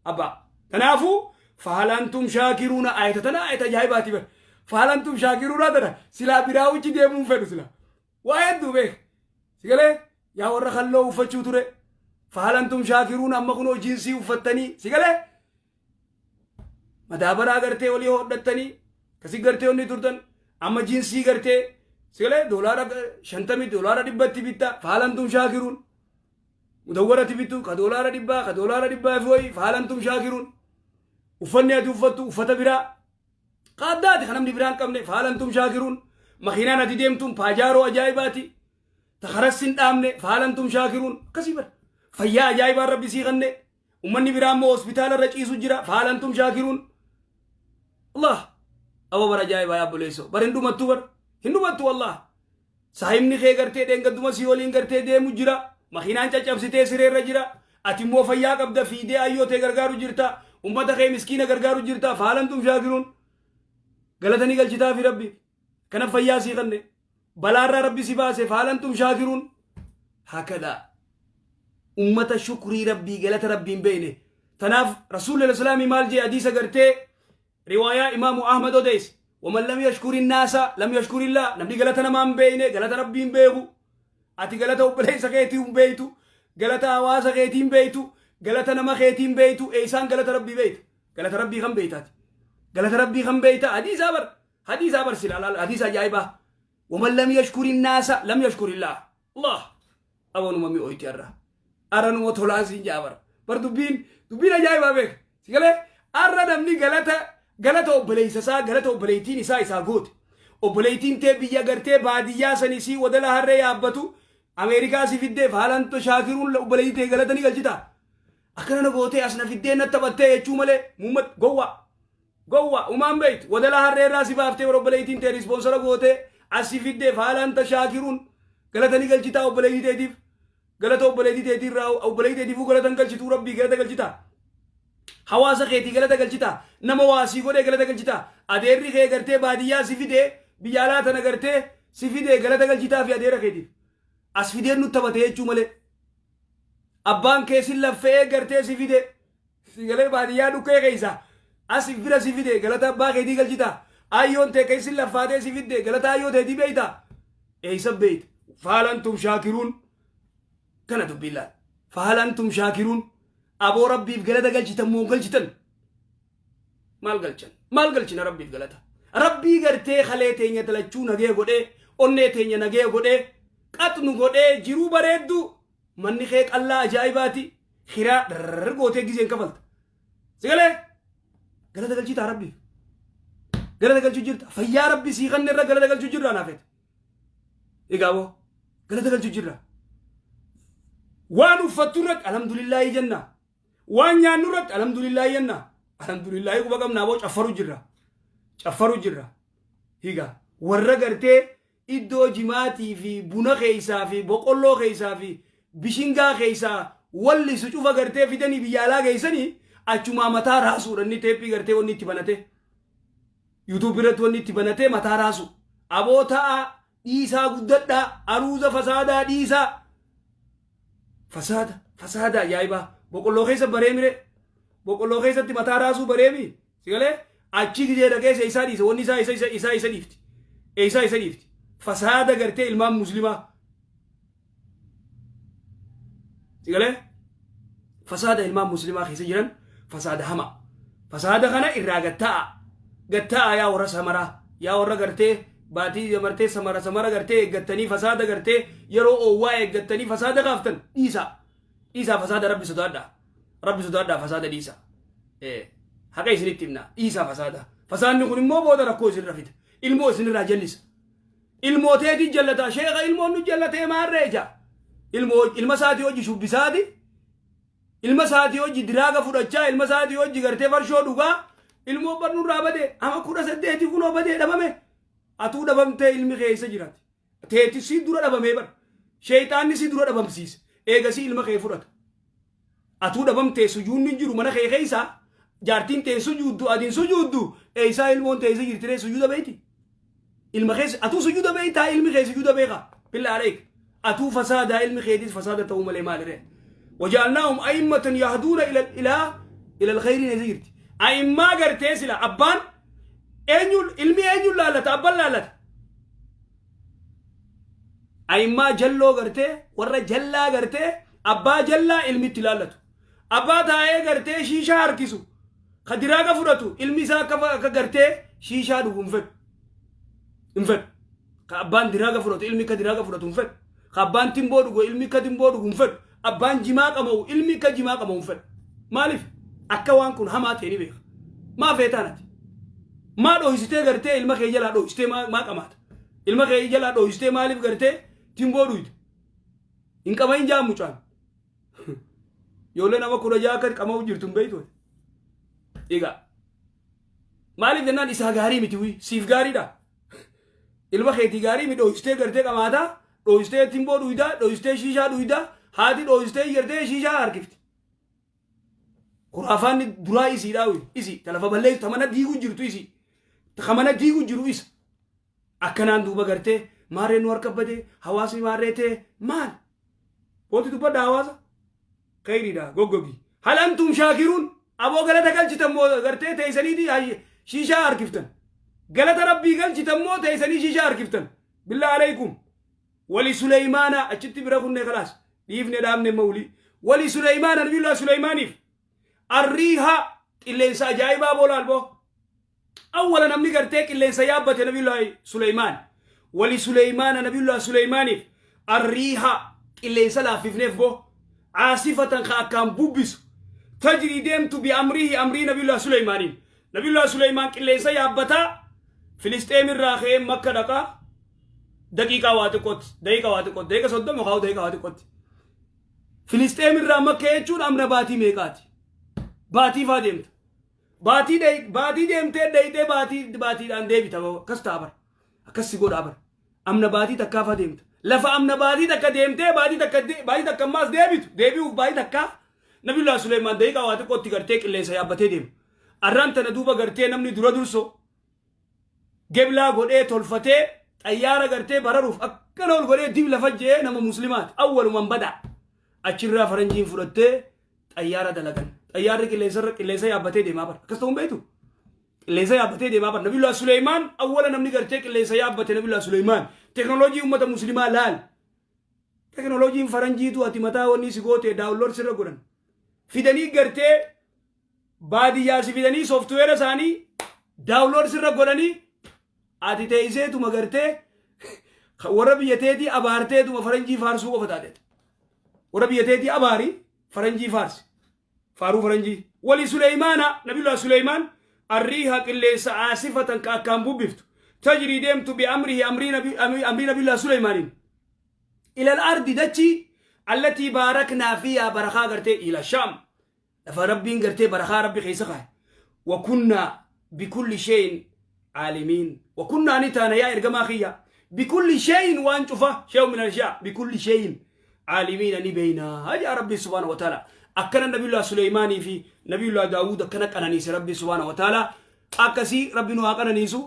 abbaa. Tanaafuu فهل أنتم شاكرون? Ayata tana ayata ajaa'ibaati bar. فهل أنتم شاكرون tana silaa biraa uchi deemuun fedhu, sila waa hedduu beek. Sigalee yaa warra kalloo uffachuu ture, فهل أنتم شاكرون? Amma kunoo jiinsii uffattanii, sigalee madaabaraa gartee olii hodhattanii kasi gartee onni turtan, amma jiinsii gartee sigalee $50, $100tti bitta. فهل أنتم شاكرون? Mudawwaratti bittu ka $100, ka $100 fi wayi. فهل أنتم شاكرون? Uffanni ati uffattu uffata biraa ka addaati, kan namni biraa hin qabne. فهل أنتم شاكرون? Makiinaan ati deemtuun paajaaroo ajaa'ibaati, ta karas hin dhaabne. فهل أنتم شاكرون? Akkasii bara fayyaa ajaa'ibaan Rabbi sii kanne. Ummanni biraa immoo hospitaala irra ciisu jira. Fahal antum shaakiruun. Allah. Abo bara ajaa'ibaa yaa obboleessoo. Bar hin dhumattu bar. Hin dhumattu wallah. Saahibni kee gartee dheengadduma sii waliin gartee deemu jira. Makiinaan caccabsitee sireerra jira. Ati immoo fayyaa qabda fiidee ayyoo tee gargaaru jirta. Ummata kee miskiina gargaaru jirta. Fahal antum shaakiruun. Galata ni galchitaafi Rabbi. Kana fayyaa sii kanne. Balaarraa Rabbi si baase. Fahal antum shaakiruun. Hakadaa. Ummata shukrii Rabbii galata Rabbii hin beekne. Tanaaf Rasuulli Islaamii maal jee hadiisa gartee riwaayaa Imaamu Ahmad odeesse. Waman lam yashkuri naasa lam yashkurillah. Namni galata namaa hin beekne galata Rabbii hin beeku. Ati galata obboleessa keetii hin beektu. Galata hawaasa keetii hin beektu. Galata nama keetii hin beektu. Eessaan galata Rabbii beekta? Galata Rabbii kan beektaati. Galata Rabbii kan beekta. Hadiisaa bar. Hadiisaa bar sila laal hadiisa ajaa'ibaa. Waman lam yashkuri naasa lam yashkurillah. Allah. Abonuma mi'ooyti har'a. Har'a numa tolaan siin jaa bar. Bar dubbiin dubbiin ajaa'ibaa beek. Si galee har'a namni galata galata obboleessa isaa galata obboleettiin isaa isaa goote. Obboleettiin tee biyya gartee baadiyyaa sanii sii wadala harree yaabbatu Ameerikaa si fiddeef haalaan shaakiruun obboleettii tee galata ni galchita. Akkana na gootee as na fiddee na taphattee jechuu malee muummat gowwaa. Gowwa umaan beeytu wadala harree irraa si baaftee bara obboleettiin tee rispoonsara gootee as si fiddeef haalaan tashaakiruun galata ni galchitaa obboleettii teetiif galata obboleettii teetii irraa obboleettii teetiifuu galata hin galchituu rabbii galata galchitaa. Hawaasa keetii galata galchitaa nama waa sii godhee galata galchitaa adeerri kee gartee baadiyyaa si fidee biyya alaa tana gartee si fidee galata galchitaa fi adeera keetiif as fidee nu taphate jechuu malee. Abbaan kee si laffe'ee gartee si fide. Si galee baadiyyaa dhukkee keessa as bira si fide galata abbaa keetii galchita. Ayyoon tee keessi laffaatee si fidde galata ayyoo teetii beeyta. Eeysa beeyta. Faalantum shaakiruun. Kana dubbiin laal. Faalantum shaakiruun. Aboo rabbiif galata galchitan moo galchitan? Maal galchan? Maal galchina rabbiif galata? Rabbii gartee kalee teenya talachuu nagee godhee, onnee teenya nagee godhee, qaxnu godhee jiruu bareedduu manni kee qallaa ajaa'ibaati kiraa dharr gootee gizeen kafalta. Sigalee galata galchitaa rabbiif. Galata galchuu jirta. Fayyaa rabbi sii kanne irra galata galchuu jirra naafet. Egaa boo galata galchuu jirra. Waan uffattu irratti alhamdulillaahi jenna. Waan nyaannu irratti alhamdulillaahi jenna. Alhamdulillaahi quba qabnaa boo caffaru jirra. Caffaru jirra. Higa warra gartee iddoo jimaatii fi buna keessaa fi boqqolloo keessaa fi bishingaa keessaa wallisu cufa gartee fidanii biyya alaa geessanii achumaa mataa raasuudha inni teephii gartee wanni itti banatee. YouTube irratti wanni itti banatee mataa raasu. Aboo ta'a dhiisaa guddadhaa aruuza fasaadaa dhiisaa. Fasaada fasaada ajaa'ibaa boqqolloo keessa bareemire boqqolloo keessatti mataa raasuu bareemi sigalee achi gizee dhaqee isaa dhiise wanni isaa isa isa isa dhiifti eessaa isa dhiifti fasaada gartee ilmaan muslimaa sigalee fasaada ilmaan muslimaa keessa jiran fasaada hama fasaada kana irraa gatta'a gatta'a yaa warra samaraa yaa warra gartee baatii martee samara samara gartee eeggattanii fasaada gartee yeroo oowwaa eeggattanii fasaada kaaftan dhiisaa dhiisaa fasaada rabbi sodaadhaa rabbi sodaadhaa fasaada dhiisaa haqa isinitti himna dhiisaa fasaada fasaadni kun immoo booda rakkoo isinirra fida ilmoo isinirraa jallisa ilmoo teetii jallataa sheekha ilmoon nu jallatee maarree jaa ilmoo ilma isaatii hojii shubbisaati ilma isaatii hojii diraaga fudhachaa ilma isaatii hojii gartee farshoo dhugaa ilmoo barnurraa badee ama 18 kunoo badee dhabame atuu dhabamtee ilmi kee eessa jiraati teeti si dura dhabamee bar sheeyxaanni si dura dhabamsiise eegasii ilma kee fudhata atuu dhabamtee sujuunni hin jiru mana kee keessa jaartiin tee sujuuddu adiin sujuuddu eessaa ilmoon tee eessa jirti ree sujuuda beeyti ilma keessa atuu sujuuda beeytaa ilmi kee sujuuda beeka billaa aleek atuu fasaadaa ilmi keetiis fasaada ta'uu malee maali ree wajaalnaahum a'immatan yahduuna ila ila ila alkhayriin eessa jirti a'immaa gartee sila abbaan eenyu ilmi eenyu laallata abbaan laallata A'immaa jalloo gartee warra jallaa gartee abbaa jallaa ilmi itti laallatu. Abbaa taa'ee gartee shiishaa harkisu ka diraaga fudhatu ilmi isaa akka gartee shiishaa dhugu hin fedhu. Hin fedhu. Ka abbaan diraaga fudhatu ilmi akka diraaga fudhatu hin fedhu. Ka abbaan timboo dhugu ilmi akka timboo dhugu hin fedhu. Abbaan jimaa qama'u ilmi akka jimaa qama'u hin fedhu. Maaliif? Akka waan kun hamaa ta'e ni beeka. Maa feetaan ati? Maa dhohisitee gartee ilma kee jalaa dhohisitee maa qamaata? Ilma kee jalaa dhohisitee maaliif gartee timboo dhuyda? Hin qamahin jaa mucaan. Ijoollee nama 16 akka qama'u jirtu hin beektu. Egaa maaliif jennaan isaa gaarii miti wii siif gaariidha. Ilma keetii gaarii mi dhooystee gartee qamaataa, dhooystee timboo dhuydaa, dhooystee shiishaa dhuydaa, haati dhooystee gartee shiishaa harkifti. Kuraafaanni duraa isiidhaa wii isii ta lafa balleessu ta mana diiguu jirtu isii ta mana diiguu jiru isa. Akkanaan duuba gartee maarree nu harka bade hawaasni maarree ta'e maal? Wanti dubbadha hawaasa. Kheyriidha goggogi. Hal antum shaakiruun aboo galata galchitan moo gartee teessaniiti shiishaa harkiftan. Galata rabbii galchitan moo teessanii shiishaa harkiftan. Billaa aleykum. Wali Suleymaana achitti bira kunne kalaas dhiifne dhaabne mawlii. Wali Suleymaana nabiyullah Suleymaaniif arriiha qilleensa ajaa'ibaa boolaal boo. Awwala namni gartee qilleensa yaabbate nabiyullaahi Suleymaan. Wali Suleymaana nabiyullaahi Suleymaaniif arriiha qilleensa laaffifneef boo. Caasifatan ka akkaan bubbisu. Tajrii deemtu bi amrihi amrii nabiyullaahi Suleymaaniin. Nabiyullaahi Suleymaan qilleensa yaabbataa Filisxeem irraa ka'ee Makka dhaqaa. Daqiiqaa waa xiqqootti, daqiiqaa waa xiqqootti, daqiiqa 30 kaa'u daqiiqaa waa xiqqootti. Filisxeem irraa Makka jechuun amna baatii meeqaati? Baatii faa deemta. Baatii baatii deemtee dhayxee baatii baatiidhaan deebita akkas ta'a bara. Akkas si godhaa bara. Amna baatii takkaa faa deemta. Lafa amna baatii takka deemtee baatii takka baatii takka ammaas deebitu deebi'uuf baatii takkaa Nabiyullah Suleymaan daqiiqaa waa xiqqootti gartee qilleensa yaabbatee deema. Arraan tana duuba gartee namni dura durso geblaa godhee tolfatee xayyaara gartee bararuuf akkana ol godhee dib lafa je'ee nama muslimaati awwaluman badaa. Achirraa faranjiin fudhattee xayyaara dalagan. Xayyaarri qilleensarra qilleensa yaabbatee deemaa bara. Akkas ta'uun beektu? Qilleensa yaabbatee deemaa bara. Nabiyullah Suleymaan awwala namni gartee qilleensa yaabbate Nabiyullah Suleymaan. Teknooloojii uummata muslimaa laal. Teknooloojiin faranjiitu ati mataa wanni si goote download sirra godhan. Fidanii gartee baadiyyaa si fidanii sooftuweera isaanii download sirra godhanii ati teesseetuma gartee warra biyya teetii abaarteetuma faranjii faarsuu qofa taate. Warra biyya teetii abaari faranjii faarsi. Faaruu faranjii. Wali Suleymaana Nabiyullah Suleymaan arriiha qilleensa aasifatan ka akkaan bubbiftu. Tajrii deemtu bi amrihi amrii amrii Nabiyullah Suleymaaniin. Ilal ardi dachii allatii baaraknaa fiihaa barakaa gartee ila Shaam. Lafa Rabbiin gartee barakaa Rabbi keessa kaaye. Wa kunnaa bikulli shay'in aalimiin. Wa kunnaa ni taana yaa ergamaa kiyya. Bikulli shay'in waan cufa shay'un min al-ashyaa bikulli shay'in aalimiina ni beeyna jaa Rabbi subhaanahu wa ta'ala. Akkana Nabiyullah Suleymaanii fi Nabiyullah Daawud akkana qananiise Rabbi subhaanahu wa ta'ala. Akkasii Rabbi nu haa qananiisu.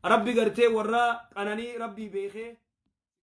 Rabbi gartee warra qananii Rabbii beekee.